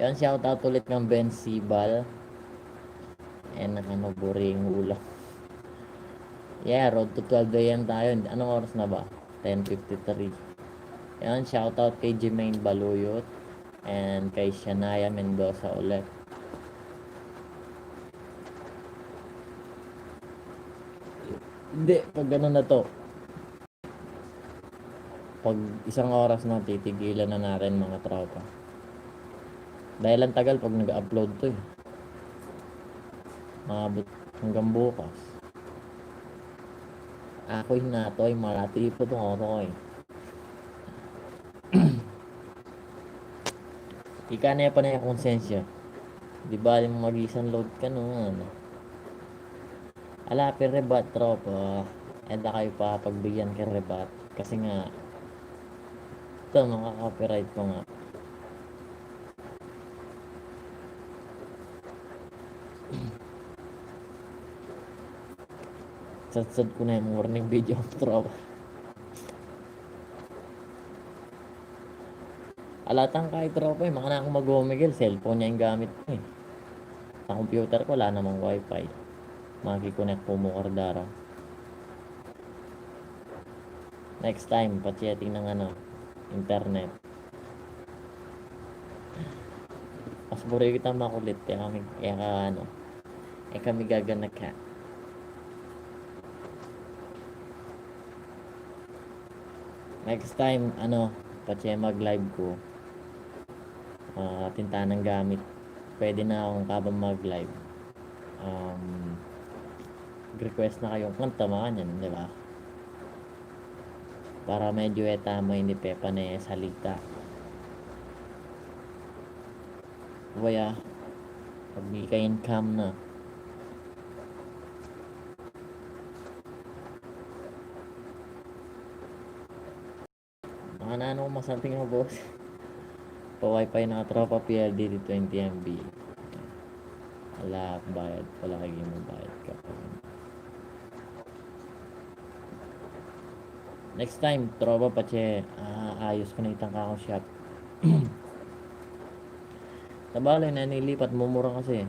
Yan, shout out ulit kang Ben Sibal. Yan, nakanu, buri ing ulam. Yeah, road to twelve A M tayo. Anong oras na ba? Ten fifty-three. Yan, shout out kay Jermaine Baluyot and kay Shania Mendoza ulit. Hindi, pag ganun na 'to. Pag isang oras na, titigilan na natin, mga tropa. Dahil ang tagal pag nag-upload 'to, eh. Maabot hanggang bukas. Ako'y natoy, malati po 'tong oras ko, eh. Ika na pa na yung konsensya. Di ba, yung mag-isang load ka naman. Ala, pin rebat, tropa. E da kayu papagbigyan keng rebat. Kasi nga, ito, makaka-copyright pa nga. Sadsad ku na yung warning video, tropa. Ala, tangka i tropa, eh. Makanakung mag-Omegle, cellphone ne ing gamit ku, eh. Sa computer ku, ala namang wifi. Maki-connect ku mu kardara. Next time, pa-chatting ng ano, internet. Mas buri kitang makulit, kaya kami, kaya ka, ano, e kami gaganaka. Next time, ano, patse mag-live ku, ah, atin tanang gamit. Pwede na kung kabang mag-live. Um, request na kayung kanta, makanyan, di ba? Para medyo e tama, hindi pe pane salita. Waya, pag di ka income na. Mga nanong masanting mo, boss. Pa-wifi na tropa, P L D T twenty M B. Ala bayad, wala kayong bayad ka pa. Next time, tropa, patse, ah, ayos ku na itang kakong shop. Tabale na nilipat, mumura kasi.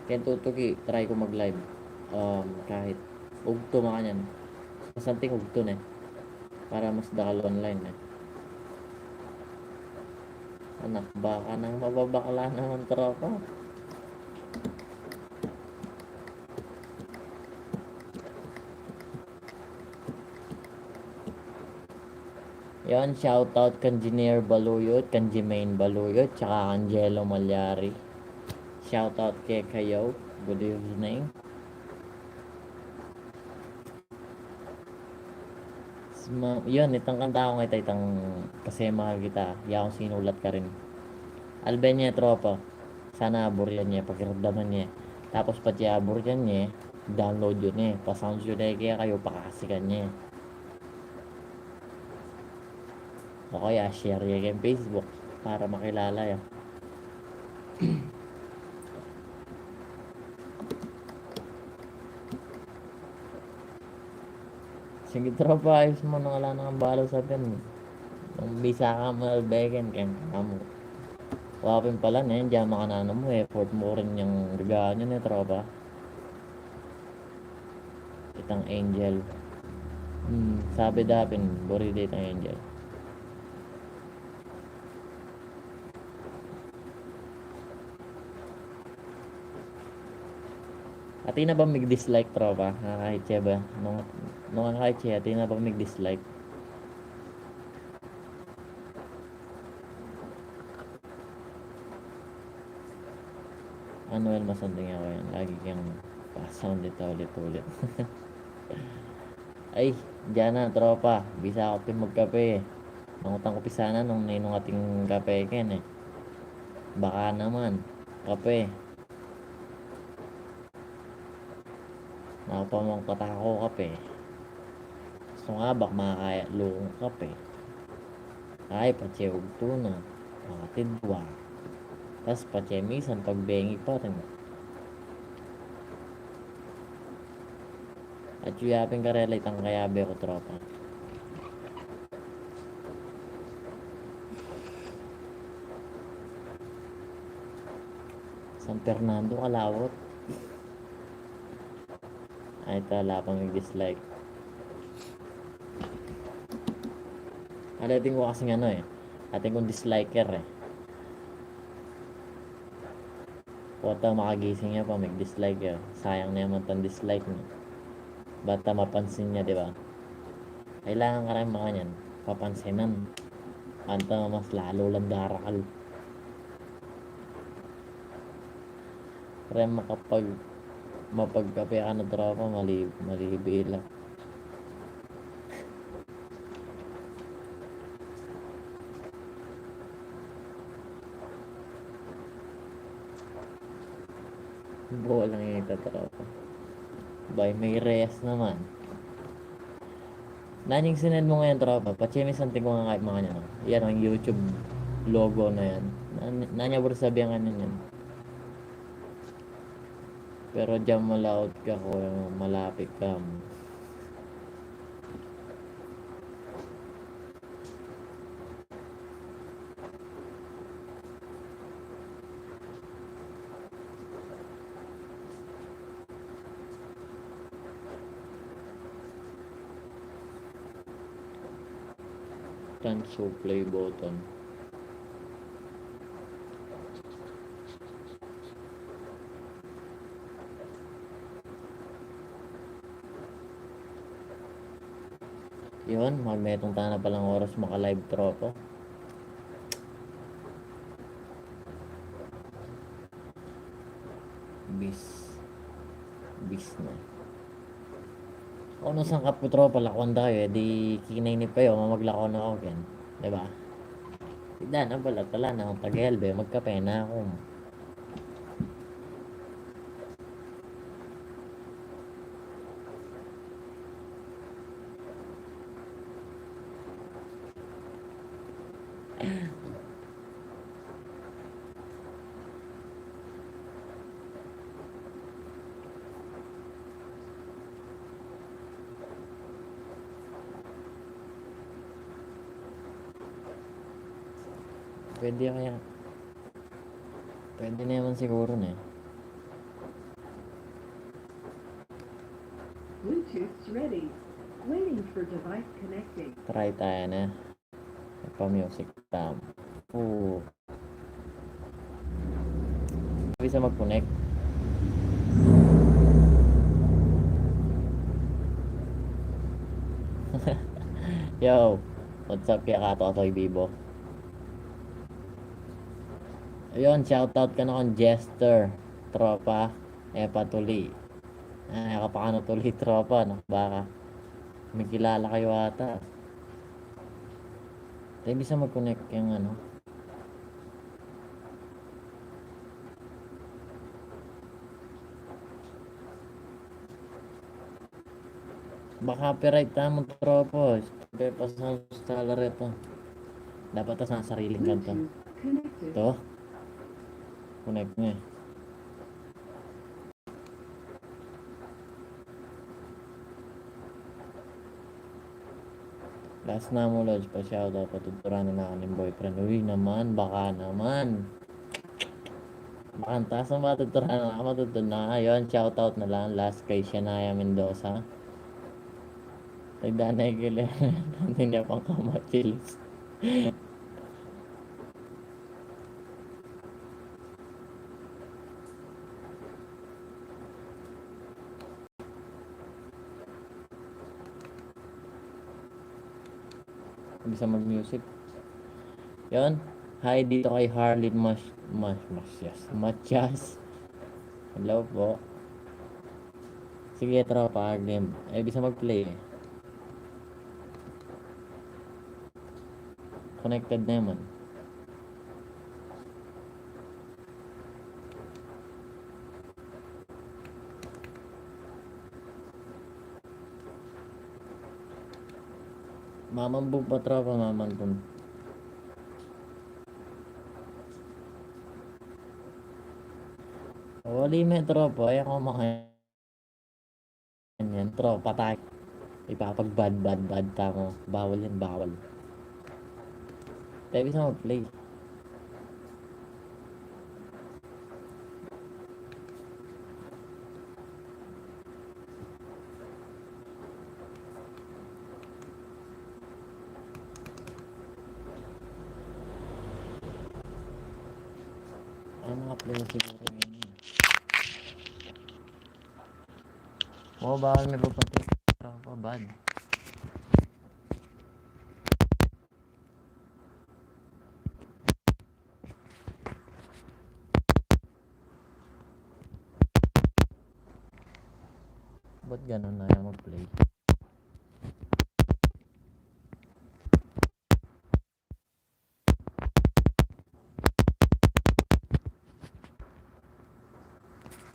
Keng tutuki, try ku mag-live. Um, kahit ugtu, makanyan. Masanting ugtu ne. Para mas dakal online ne. Anak baka nang mababakla naman, tropa. Yan, shoutout kang Engineer Baluyot, kang Jermaine Baluyot, tsaka kang Jello Malyari. Shoutout kekayu. Good evening. Sma-, yun, itang kanta ku ngeni, itang Kasi Mahal Kita, yaku sinulat karin. Albe ne, tropa. Sana aburyun ye, pakiramdaman ye. Tapos patse aburyun ye, download yu ne, pa-sounds yu ne kekayu, pakasikan ye. O kaya share ye keng Facebook para makilala ye. Sige, tropa, ayos mu nung ala nang balo sa atin. Nung bisa ka mu, albeken, keng kamu. Wa pin pala ne, diyan makananu mu, effort mu rin yang gaganyan e, tropa. Itang Angel. Hmm, sabi da pin, buri da itang Angel. Atin na ba mig-dislike, tropa? Nakakahit siya ba? Nung, nung nakakahit siya, atin na ba mig-dislike? Anuel, masanting aku yan. Lagi kang pa-sound ita ulit-ulit. Ay, diyan na, tropa. Bisa ku pin magkape. Nangutang ku pin sana nung ninung atin kape keni. Baka naman. Kape. Naku, pamangkata ku kape. Sungabak, makakaya lukung kape. Ay, patse ugtu na. Makatidwa. Tas patse misan pagbengi pa rin. At yu yapin karela itang kayabe ku, tropa. San Fernando, Calauut. Ay, ita, ala pang dislike. Ala, atin ku kasing ano e. Atin kung disliker e. Pota makagising ya pa, mag-dislike ya. Sayang na naman tang dislike na. Bata mapansin ya, di ba? Kailangan ka rin mga yan. Papansinan. Anta mas lalo lang darakal. Kaya makapag-, mapagkape ka na tropa, mali-, malibi lang. Bolang ita, tropa. Bay, may reyes naman. Nanyang sinend mo ngayon, tropa? Pacheck mi santing ko nga kahit mga ano. Yan, ang YouTube logo na yan. Nan-, nanya bro sabi ang ano yan. Pero diyan malaot ka ko, malapit ka mo. Cancel play button. Yun, magmetong tana palang oras maka-live, tropa. Bis. Bis na. O, nung sangkap ku, tropa, lakuan tayo, eh, di kinay ni Payo, mamaglako na ako, ken. Diba? Ida na pala, tala na akong tag-elbe, magkape na ako. Pwede kaya? Pwede na naman siguro na eh. Bluetooth ready. Waiting for device connecting. Try tayo na. Pa-music tam. Oo. Bisa mag-connect. Yo, what's up, kaya ka, Totoy Bibo? Ayun, shoutout ka na kang Jester, tropa. E pa tuli. Ah, e ka pa kanu tuli, tropa, no? Baka mikilala kayu ata. Tayo bisa mag-connect yung ano. Baka copyright tamu, tropa. Pepasan sa installer ito. Dapat tas sariling kanta. Ito. Connect na eh. Last na mu, Lods, pa-shoutout, patuturanan na ka ning boyfriend. Uy naman, baka naman. Makantas na matuturanan na, matutunan na. Ayun, shoutout na lang. Last kay Shania Mendoza. Ay, danay gila. Hindi niya pang kamachilis. Bisa mag-music. Yun. Hi dito kay Harley Mas-, Mas-, Masias. Matias. Hello po. Sige, tropa, game. Eh, bisa mag-play eh. Connected na naman. Mamambun pa, tropa, mamambun. Wali me, tropa, ay ako makain. Yan, tropa tayo. Ipapag-bad, bad, bad tamu. Bawal yan, bawal. Tayo bisa mag-play. Ano nga play siguro yun? O, bawal me papatay. Tropa, bad. Ba't ganun na yung mag-play?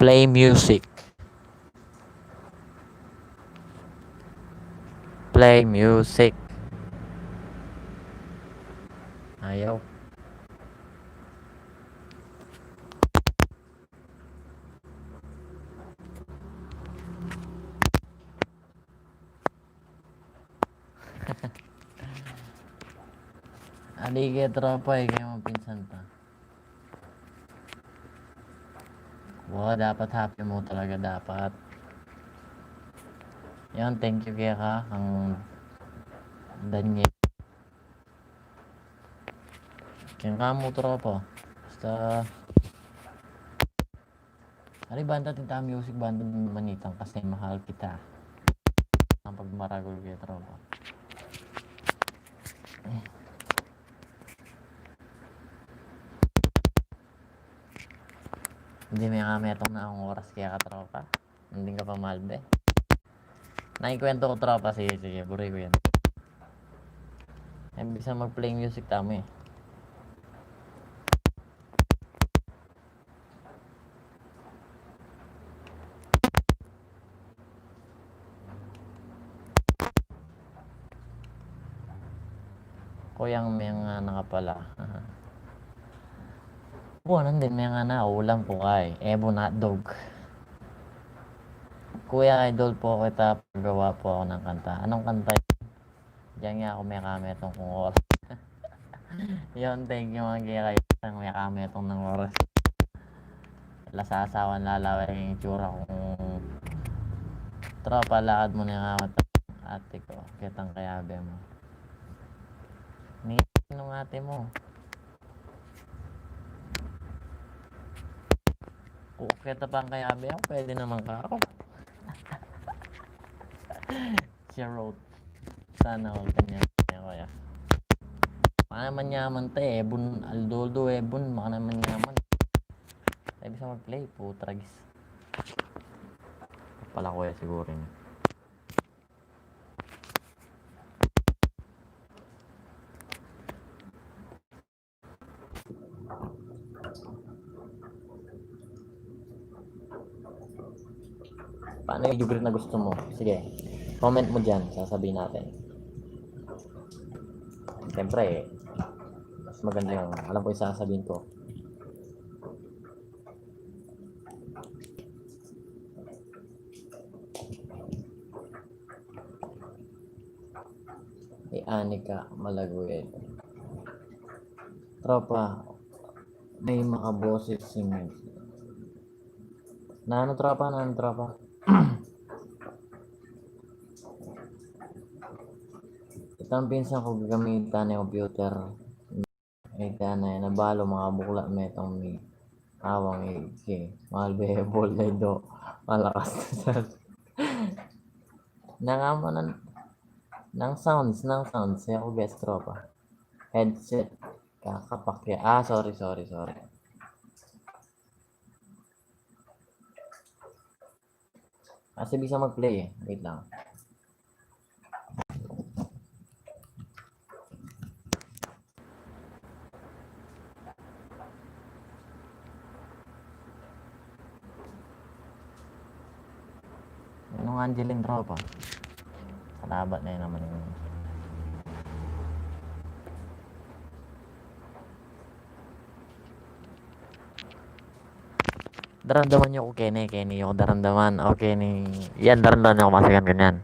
Play music. Play music. Ayaw. Ali ke tropa, e, kaya mapinsan pa. Wa, dapat happy mu talaga, dapat. Yan, thank you keka, kang Daniel. Keng kamu, tropa. Basta, ari, banta tinta music, banta manitang kasi mahal kita. Ang pagmaragul kaya, tropa. Hindi, may nga metong na akong oras kaya, katropa. Hindi ka pa malbe. Naikwento ko, tropa. Sige, sige. Buri ko yan. E, bisa mag-play music tamu, e. Kuyang, mengana ka pala. Kuya, nandin, mengana, ulam ku kay. Ebun hotdog. Kuya, idol po kita, pagawa po ako ng kanta. Anong kanta yun? Diyan nga ako mekametong kung oras. Yun, thank you, mga kaya kayo. Ang mekametong ng oras. Lasasawan lalawa yung itsura kung tropa, lakad mo na nga mata. Ate ko, kitang kayabe mo. Ni, nung ate mo. Kung kita pang kayabe ako, pwede naman ka ako. Charot. Sana all kanya, kanya, kuya. Baka naman yaman te, ebun, aldo-aldo, ebun, baka naman yaman. Ay, bisa mag-play, putragis. Pala kuya siguro yun. Paano yung video na gusto mo? Sige, comment mo dyan, sasabihin natin. Siyempre, mas maganda yung alam ko yung sasabihin ko. Ni Anika Malaguedo. Tropa, may makaboses si Mike. Nanu, tropa? Nanu, tropa? Itang pinsan ku gagamitan ne computer. Ita na, e na balu, makabukla me itang mi. Awang ike. Mahal bebol na ido. Malakas na sa nang ama nan, nang sounds, nang sounds. E ku guess, tropa. Headset. Kakapakya. Ah, sorry, sorry, sorry. Kasi bisa mag-play e. Wait lang. Nung Angeline, tropa. Salamat na yun naman yun. Daramdaman yu ku keni, keni yu ku daramdaman. O, keni. Yan, daramdaman yu ku, masikan ganyan.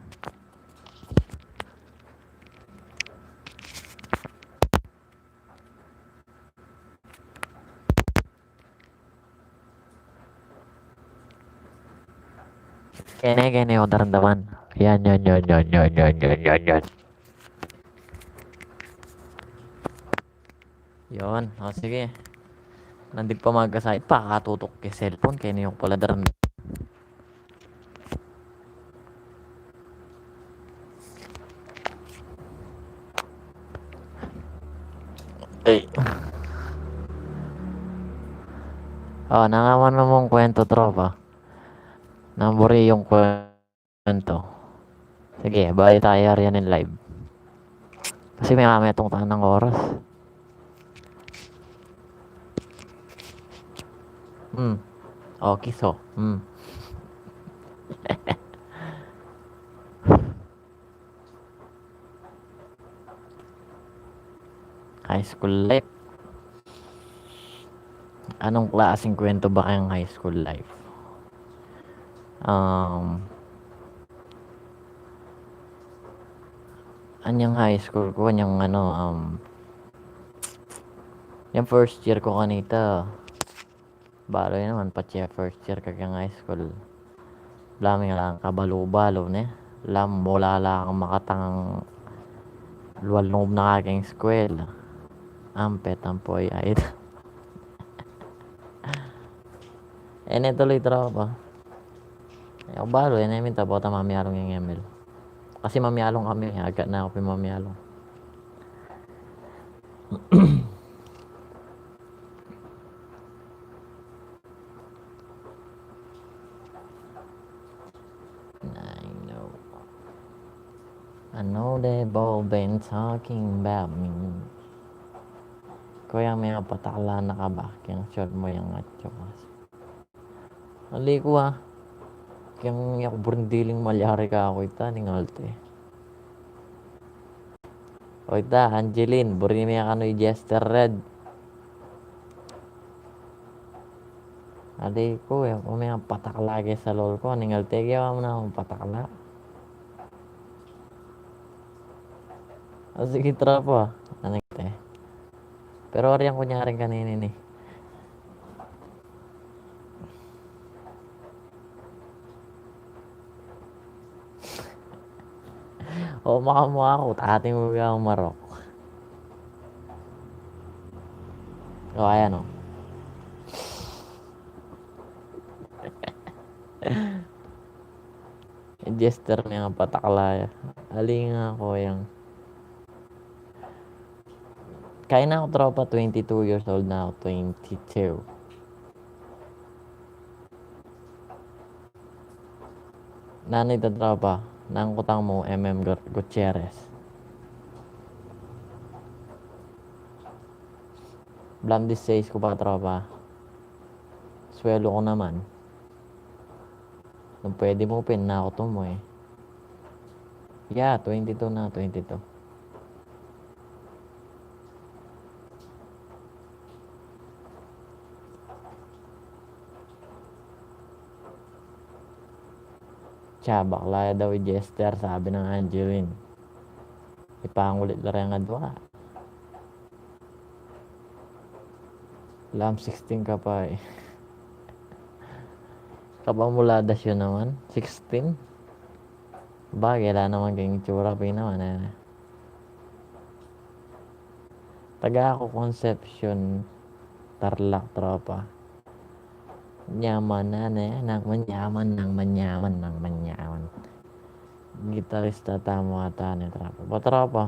Keni, keni yu ku daramdaman. Yan, yan, yan. Yun, o, sige. Nandin pa magkasakit, pakatutok ke cellphone, keni yu ku pala daramdaman. Ay. O, nangawan mu mung kwento, tropa. Nang buri yung kwento. Sige, bali tayo yan in live. Kasi may mametung tanang oras. Hmm. Okay, so. Hmm. High school life. Anong klaseng kwento ba kayang high school life? Um, anyang high school ku, anyang ano, um, yung first year ku kanita, balu ya naman, patse first year kang high school. Bala ming alang kabalu-balu, ne? Alang mula lang makatang lual lungub na keng eskwela. Ampet, ampoy, ayit. E ne tuloy, tropa. E, balu, e ne minta bota mamialung yang Emil. Kasi mamialung kami, agad na ku pin mamialung. I know. I know they've all been talking about me. Kayang meng patakla na ka ba? Kayang short mu yang atsu kasi. Ali ku, a. Kayang yaku buring diling malyari kaku ita, ningalte. O ita, Angeline, buri me kanu i Jester Red. Adi ku, e ku me patakla ke sa lol ku, ningalte ke wa mu na kung patakla. O sige, tropa. Ningalte. Pero ari yang kunyaring kanini, ne. O, makamu aku, tating mu biya umarok. O, ayan, o. Jester, meng patakla ya. Ali nga ku yang. Kaya na ku, tropa, twenty-two years old na ku, twenty-two. Nanu ita, tropa? Nang kutang mu, M M Gu-, Gutierrez. Blam diseis ku pa, tropa. Swelu ku naman. Nung pwede mu pin, naku tumu e. Ya, twenty-two na, twenty-two. Tsa, bakla ya daw i Jester, sabi nang Angeline. Ipangulit la reng adwa. Lam sixteen ka pa e. Kapamuladas yu naman, sixteen. Bagay, ala naman keng itsura pin naman, e. Taga ku Concepcion, Tarlac, tropa. Manyaman na, ne? Nang manyaman, nang manyaman, nang manyaman. Gitarista tamu ata, ne, tropa. Ba, tropa?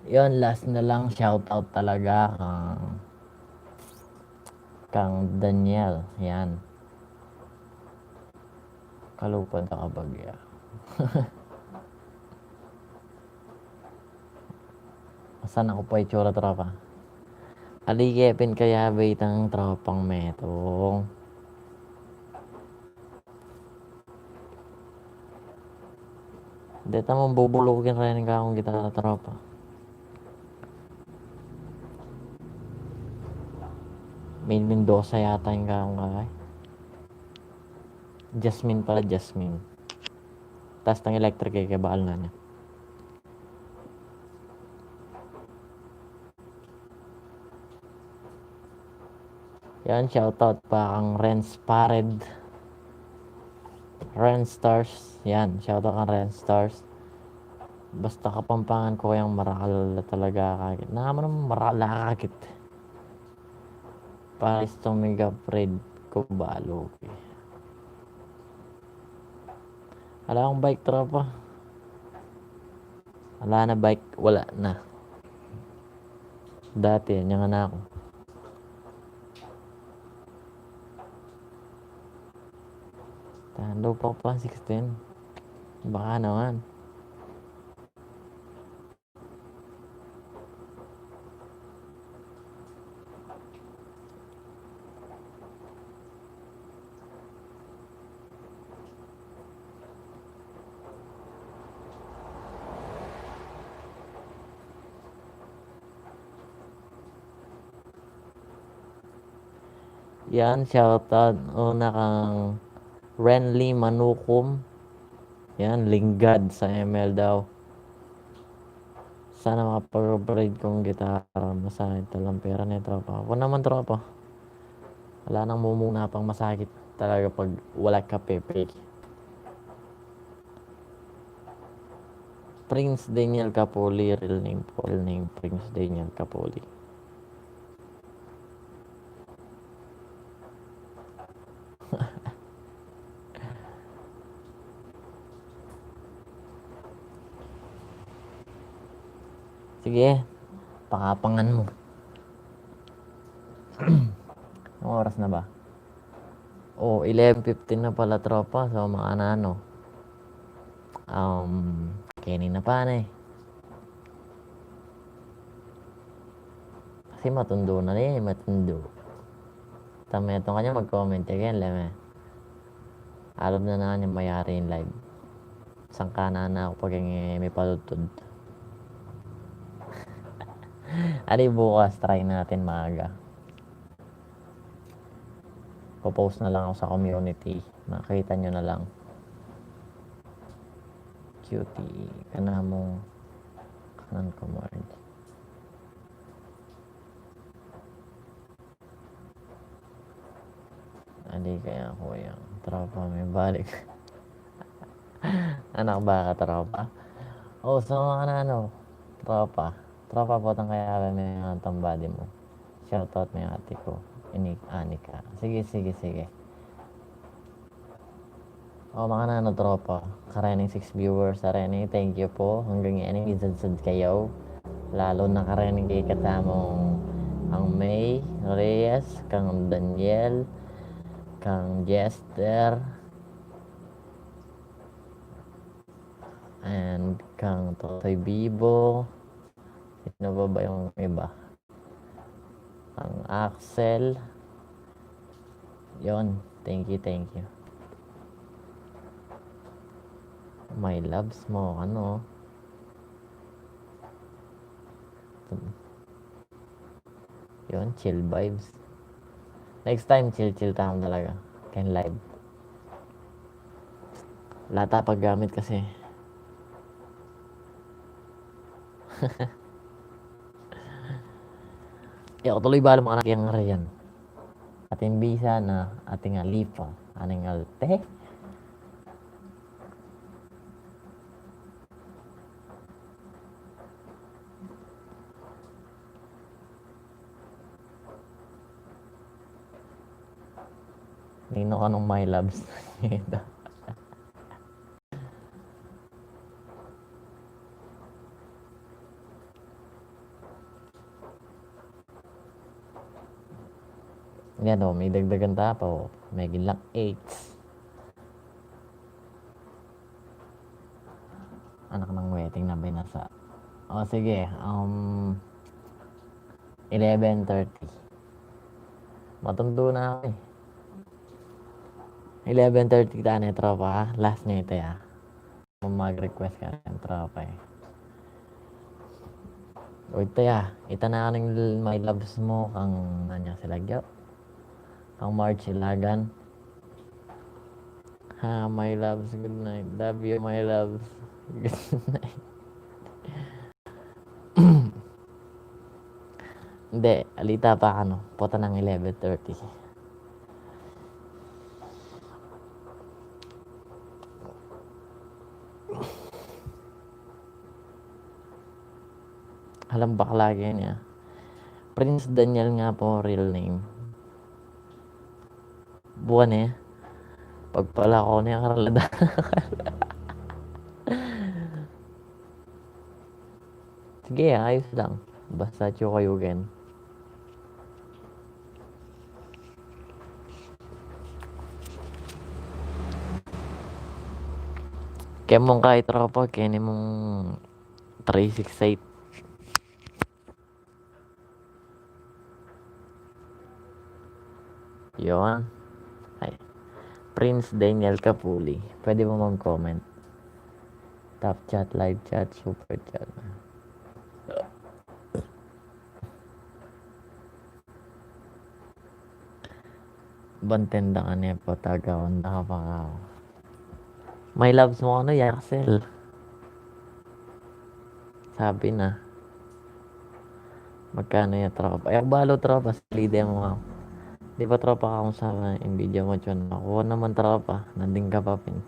Yun, last na lang, shoutout talaga kang, kang Daniel. Yan. Kalupad na kabagya. Asan aku pa itsura, tropa? Ali ke pin kayabe itang tropang metung. Deta mu bubulukin reni kakung gitara, tropa. Mil Mendoza yata ing kakung kakay. Jasmine pala, Jasmine. Tas tang electric e, kaya bakal na niya. Yan, shoutout pa kang Renz Pared. Renz Stars. Yan, shoutout kang Renz Stars. Basta Kapampangan ku yang marakal talaga akakit. Naman ang marakal akakit. Paris tumiga Fred Kubaluki. Ala kung bike, tropa. Ala na bike, wala na. Dati, yan, yang anak ko. Tando pa pa, sixteen. Baka naman. Yan, shoutout una kang Renly Manukum. Yan, linggad sa M L daw. Sana makapag-upgrade kung gitara. Masakit talang pera na, tropa. Ako naman, tropa. Wala nang mumuna pang masakit talaga pag wala ka pepe. Prince Daniel Capoli, real name po, real name, Prince Daniel Capoli. Sige, pakapangan mo. Anong oras na ba? Oh, eleven fifteen na pala, tropa. So, mga ano, um, keni na pa na eh. Kasi matundo na ni, matundo. Tama itong kanya mag-comment again, leme. Alam na na niya mayari yung live. Sangka na na ako pag yung, eh, may palutod. Ani bukas, try natin maaga. Popost na lang ako sa community. Makita nyo na lang. Cutie. Kanamong kanan ko, Marge. Adi kaya, kuya. Tropa, may balik. Anak baka, tropa. Oh, so, ano, ano, tropa. Tropa, potang kaya may mga tambadi mo. Shoutout may ate ko. Ini, Anika. Sige, sige, sige. O, mga nano, tropa. Karening six viewers, areni, thank you po. Hanggang ini, isadsad kayo. Lalo na karening kay katamong ang May Reyes, kang Daniel, kang Jester, and kang Totoy Bibo. Sino ba ba yung iba? Ang Axel. Yon, thank you, thank you. My loves mo, ano? Yon, chill vibes. Next time, chill-chill tayo talaga. Kaya live. Lata paggamit kasi. Ya, ako tuloy bala mga anak yang Rian. Ating bisa na, ating alipa, aning alte. Nino ka nung my loves. Yan o, may dagdagan ta pa o. May ginlak eight. Anak ng wedding na binasa. O, sige, um, eleven thirty. Matundo na ako eh. Eleven thirty tane, tropa, ha? Last na ita, ha? Mag-request ka rin, tropa, eh. O, ita ya. Ita na ning my loves mo, kang nanya sila, gyo. Kang March Ilagan. Ha, my loves, good night. Love you, my loves. Good night. Hindi, alita pa, ano, pota ng eleven thirty. Alam, bakla niya. Prince Daniel nga po, real name. Buwan eh. Pagpala ko niya, karalada. Sige, ayos lang. Basta tsu kayu ken. Kemon kay tropa, keni mung three six eight. Yohan. Ay. Prince Daniel Capuli. Pwede mo mag-comment. Top chat, live chat, super chat. Bantenda ka ne pa, taga Honda ka pa nga. My loves mo, ano, Yaxel? Sabi na. Magkano ya, tropa? Ay, balo, tropa. Salide mo nga. Di ba, tropa, kung sa Nvidia mo, tsun? Nakuha naman, tropa. Nanding ka pa pin.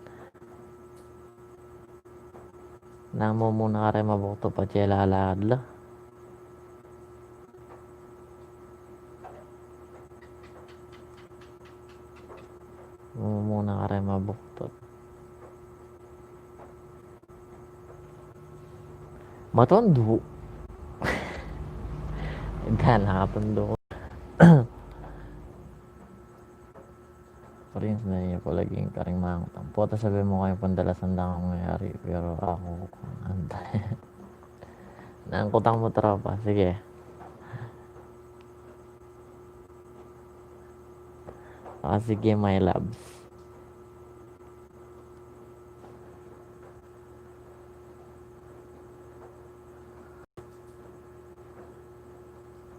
Nang mumuna ka re mabukto pa, tsela alad la. Mumuna ka re mabukto. Matundu. Ita, nakatundu. Prince, na niya pala king karing mangutang. Puta, sabi mo kayo pandalasan lang ang nangyari, pero ako, anta. Nangkutang mo, tropa. Sige. Ah, sige, my loves.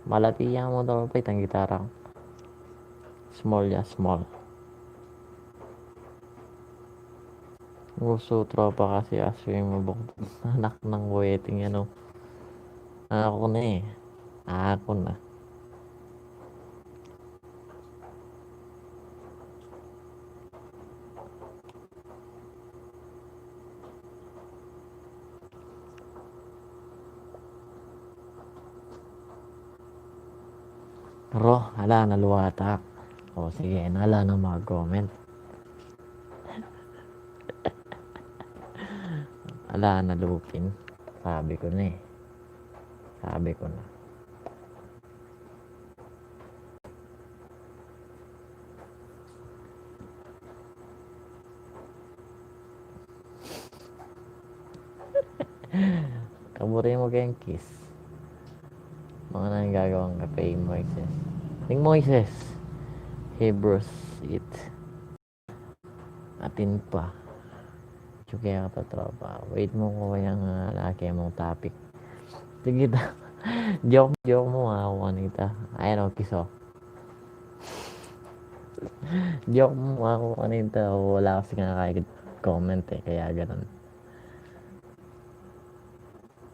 Malati ya mo, tropa, itang gitara. Small ya, small. Gusto, tropa, kasi aso yung mabuktot. Anak ng wedding, ano. Ako na eh. Ako na. Pero, ala na luwatak. O, sige, ala na mag-comment. Ala na lupin. Sabi ko na eh. Sabi ko na. Kaburi mo keng kiss. Mga nang gagawang kape, Moises. Ning Moises. Hebrews eight. Atin pa. Tsuke ka pa, tropa. Wait mo ko yang, ah, laki mong topic. Sige ta. Joke, joke mo, ah, ako kanita. Ayan, okay, so. Joke mo, ah, ako kanita. Wala kasi nga kaya comment eh, kaya ganun.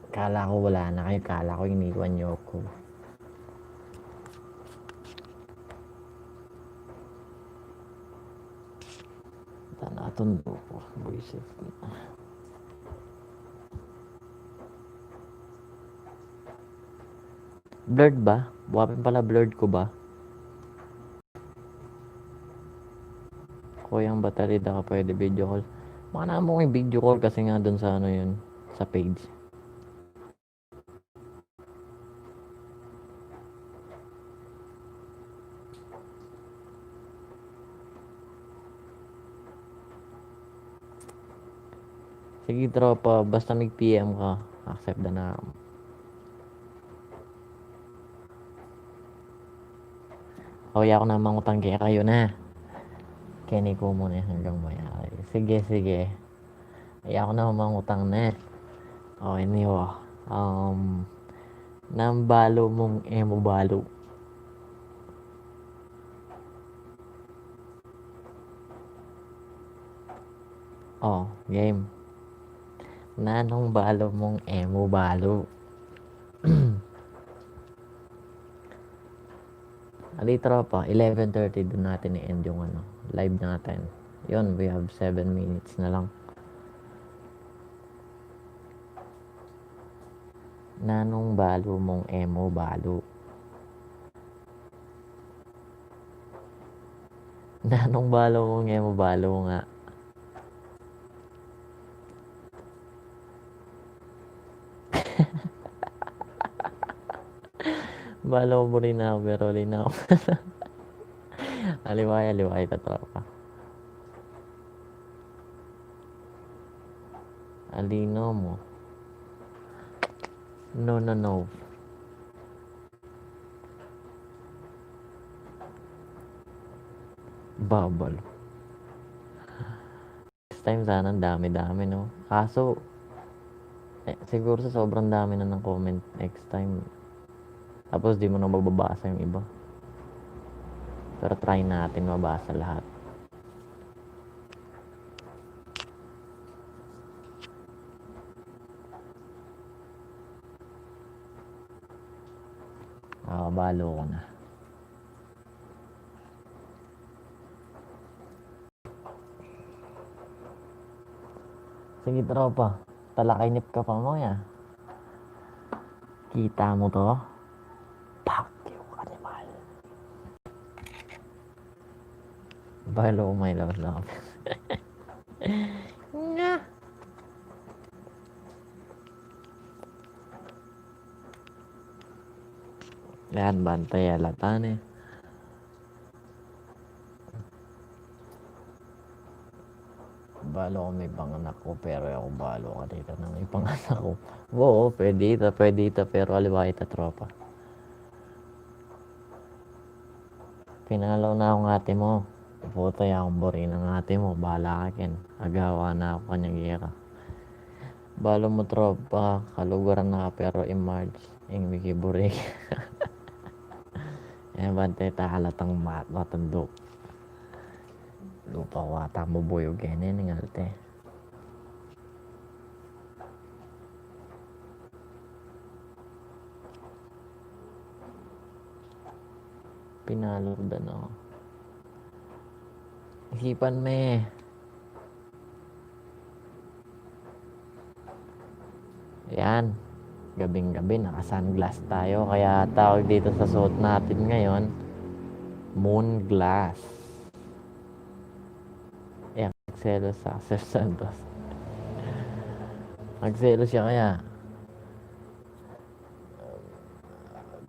Kala ko wala na kayo, kala ko iniwan niyo ako. Tana, tundo ko. Buisit. Blurred ba? Buhapin pala, blurred ko ba? Kuyang battery, da ka pwede video call. Mana mo yung video call kasi nga dun sa ano yun, sa page. Sige, tropa, basta mig P M ka, accept da na. O, ya ko na mangutang kaya kayo na. Keni ko muna hanggang mayari. Sige, sige. Ya ko na mangutang na. O, ini o. Um, nang balu mong e mu balu. O, game. Nanung balu mong e mu balu. Ali, tropa, eleven thirty dun natin i-end yung ano, live natin. Yun, we have seven minutes na lang. Nanung balu mong e mu balu. Nanung balu mong e mu balu nga. Balo, buri na aku, pero ali na aku. Aliwa ya, aliwa ya, tropa. Ali na mu. No, no, no. Babal. Next time sana, dami-dami, no? Kaso, eh, siguro sa sobrang dami na ng comment next time. Tapos di mo na mababasa yung iba. Pero try natin mabasa lahat. Ah, balo ko na. Sige, tropa. Talakaynip ka pa mo, ya. Kita mo to? Fuck you, animal. Balo, may lawas lang. Nga. Yan, bantay, alatan eh. Balo ko may panganak ko, pero ako balo ka dito na may panganak ko. Oo, pwede ita, pwede ita, pero aliwa ita, tropa. Pinalaw na akong ate mo. Puta, ya akong buri ng ate mo. Bahala ka ken. Agawa na ako kanya gira. Balo mo, tropa, kaluguran na ka, pero in March, ing miki buri. Eh, bantay ta, halatang mat-, matanduk. Lupa wata mo buyog kene, ningalte. Pinalurdan ako. Isipan me. Yan. Gabing-gabi, naka-sunglass tayo. Kaya tawag dito sa suot natin ngayon, moon glass. Yan, magselos sa Sir Santos. Magselos siya kaya.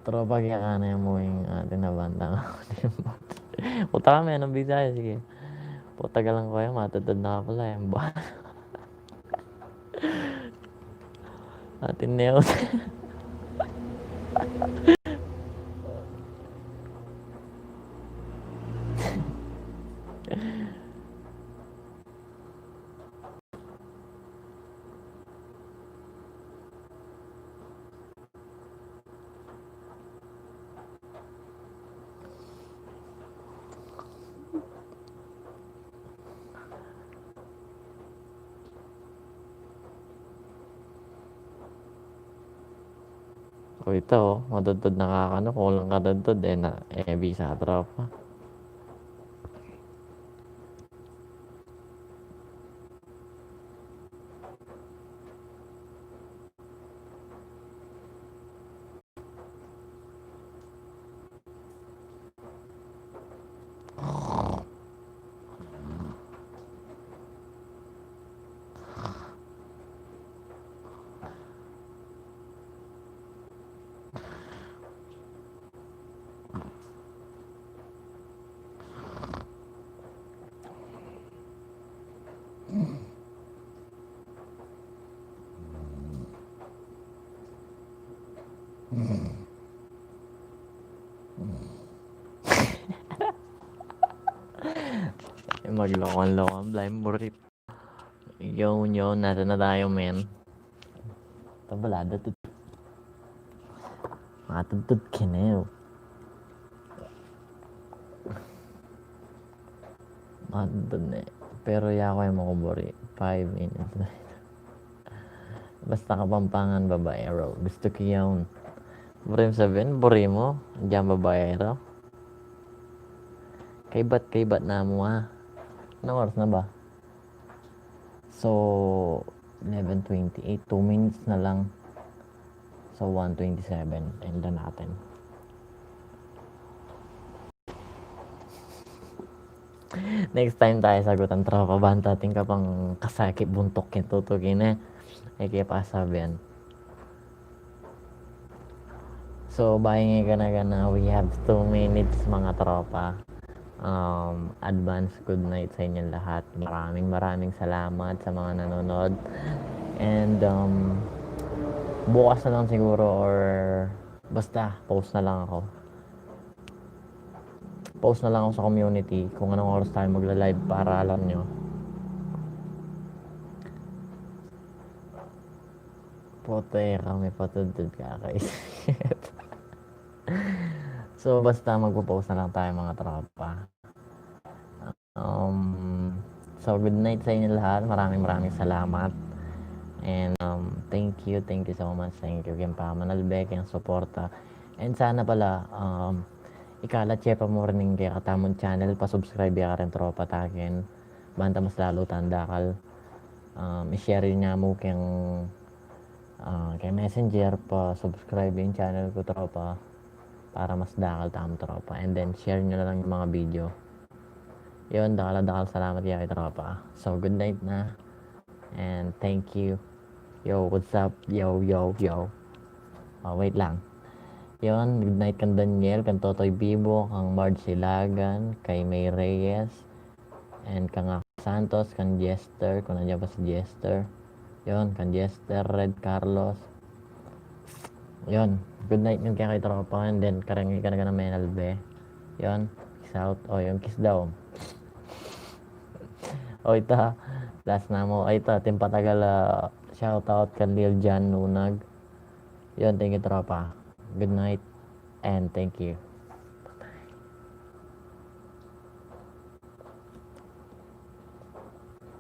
Tropa, kaya ka na yung muwing atin na banda nga. Puta kami, anong bisa? Sige. Puta ka lang, kuya, matutod na ka pala, eh. Ba? Atin na yun. O, ita, o, matudtud na ka kanu, kulang katudtud, e na, e bisa, tropa. Maglokon-lokon, blind burit. Yun, yun. Nasa na tayo, men? Tabalada, tut-, matudtud kene, o. Matudtud ne. Pero yaku e makuburi. Five minutes na. Basta Kapampangan babaero. Gusto ko yun. Buri mu sabihin, buri mu, diyan babaero. Kaybat, kaybat na mu, a. Anong oras na ba? So, eleven twenty-eight, two minutes na lang. So, one twenty-seven, end na natin. Next time tayo sagutan, tropa, banta atin ka pang kasakit buntuk ken tutukin, e. E, kaya pasabihan. So, bye, ngeni, gana-gana, we have two minutes, mga tropa. Um, advance good night sa inyong lahat. Maraming, maraming salamat sa mga nanonood. And, um, bukas na lang siguro or basta, post na lang ako. Post na lang ako sa community kung anong oras tayo magla-live para alam nyo. Puta, kami patudtod ka kay So, basta magpo-post na lang tayo, mga tropa. Um, so, good night sa inyo lahat. Maraming, maraming salamat. And, um, thank you, thank you so much. Thank you keng pamanalbe, keng suporta. And sana pala, um, ikalat ye pa mu rin ing kekatamung channel, pa-subscribe ya karin, tropa, taken. Banta mas lalu tang dakal. Um, i-share yu na mu keng, ah, keng Messenger, pa-subscribe ing channel ku, tropa, para mas dakal tamu, tropa. And then, share nyo na lang ing mga video. Yun, dakal, dakal salamat ya kay tropa. So, good night na. And thank you. Yo, what's up? Yo, yo, yo. Oh, wait lang. Yun, good night kang Daniel, kang Totoy Bibo, kang Marge Silagan, kay May Reyes, and kang Ak Santos, kang Jester, kung nandiyan pa si Jester. Yun, kang Jester, Red Carlos. Yun, good night yun kaya kay tropa, and then kareng ikana kang Menalbe. Yun, peace out. O, yung kiss daw. O, ita, last na mu. Ay, ita, atin patagal, ah, shoutout kang Lil Jan Nunag. Yun, thank you, tropa. Good night, and thank you.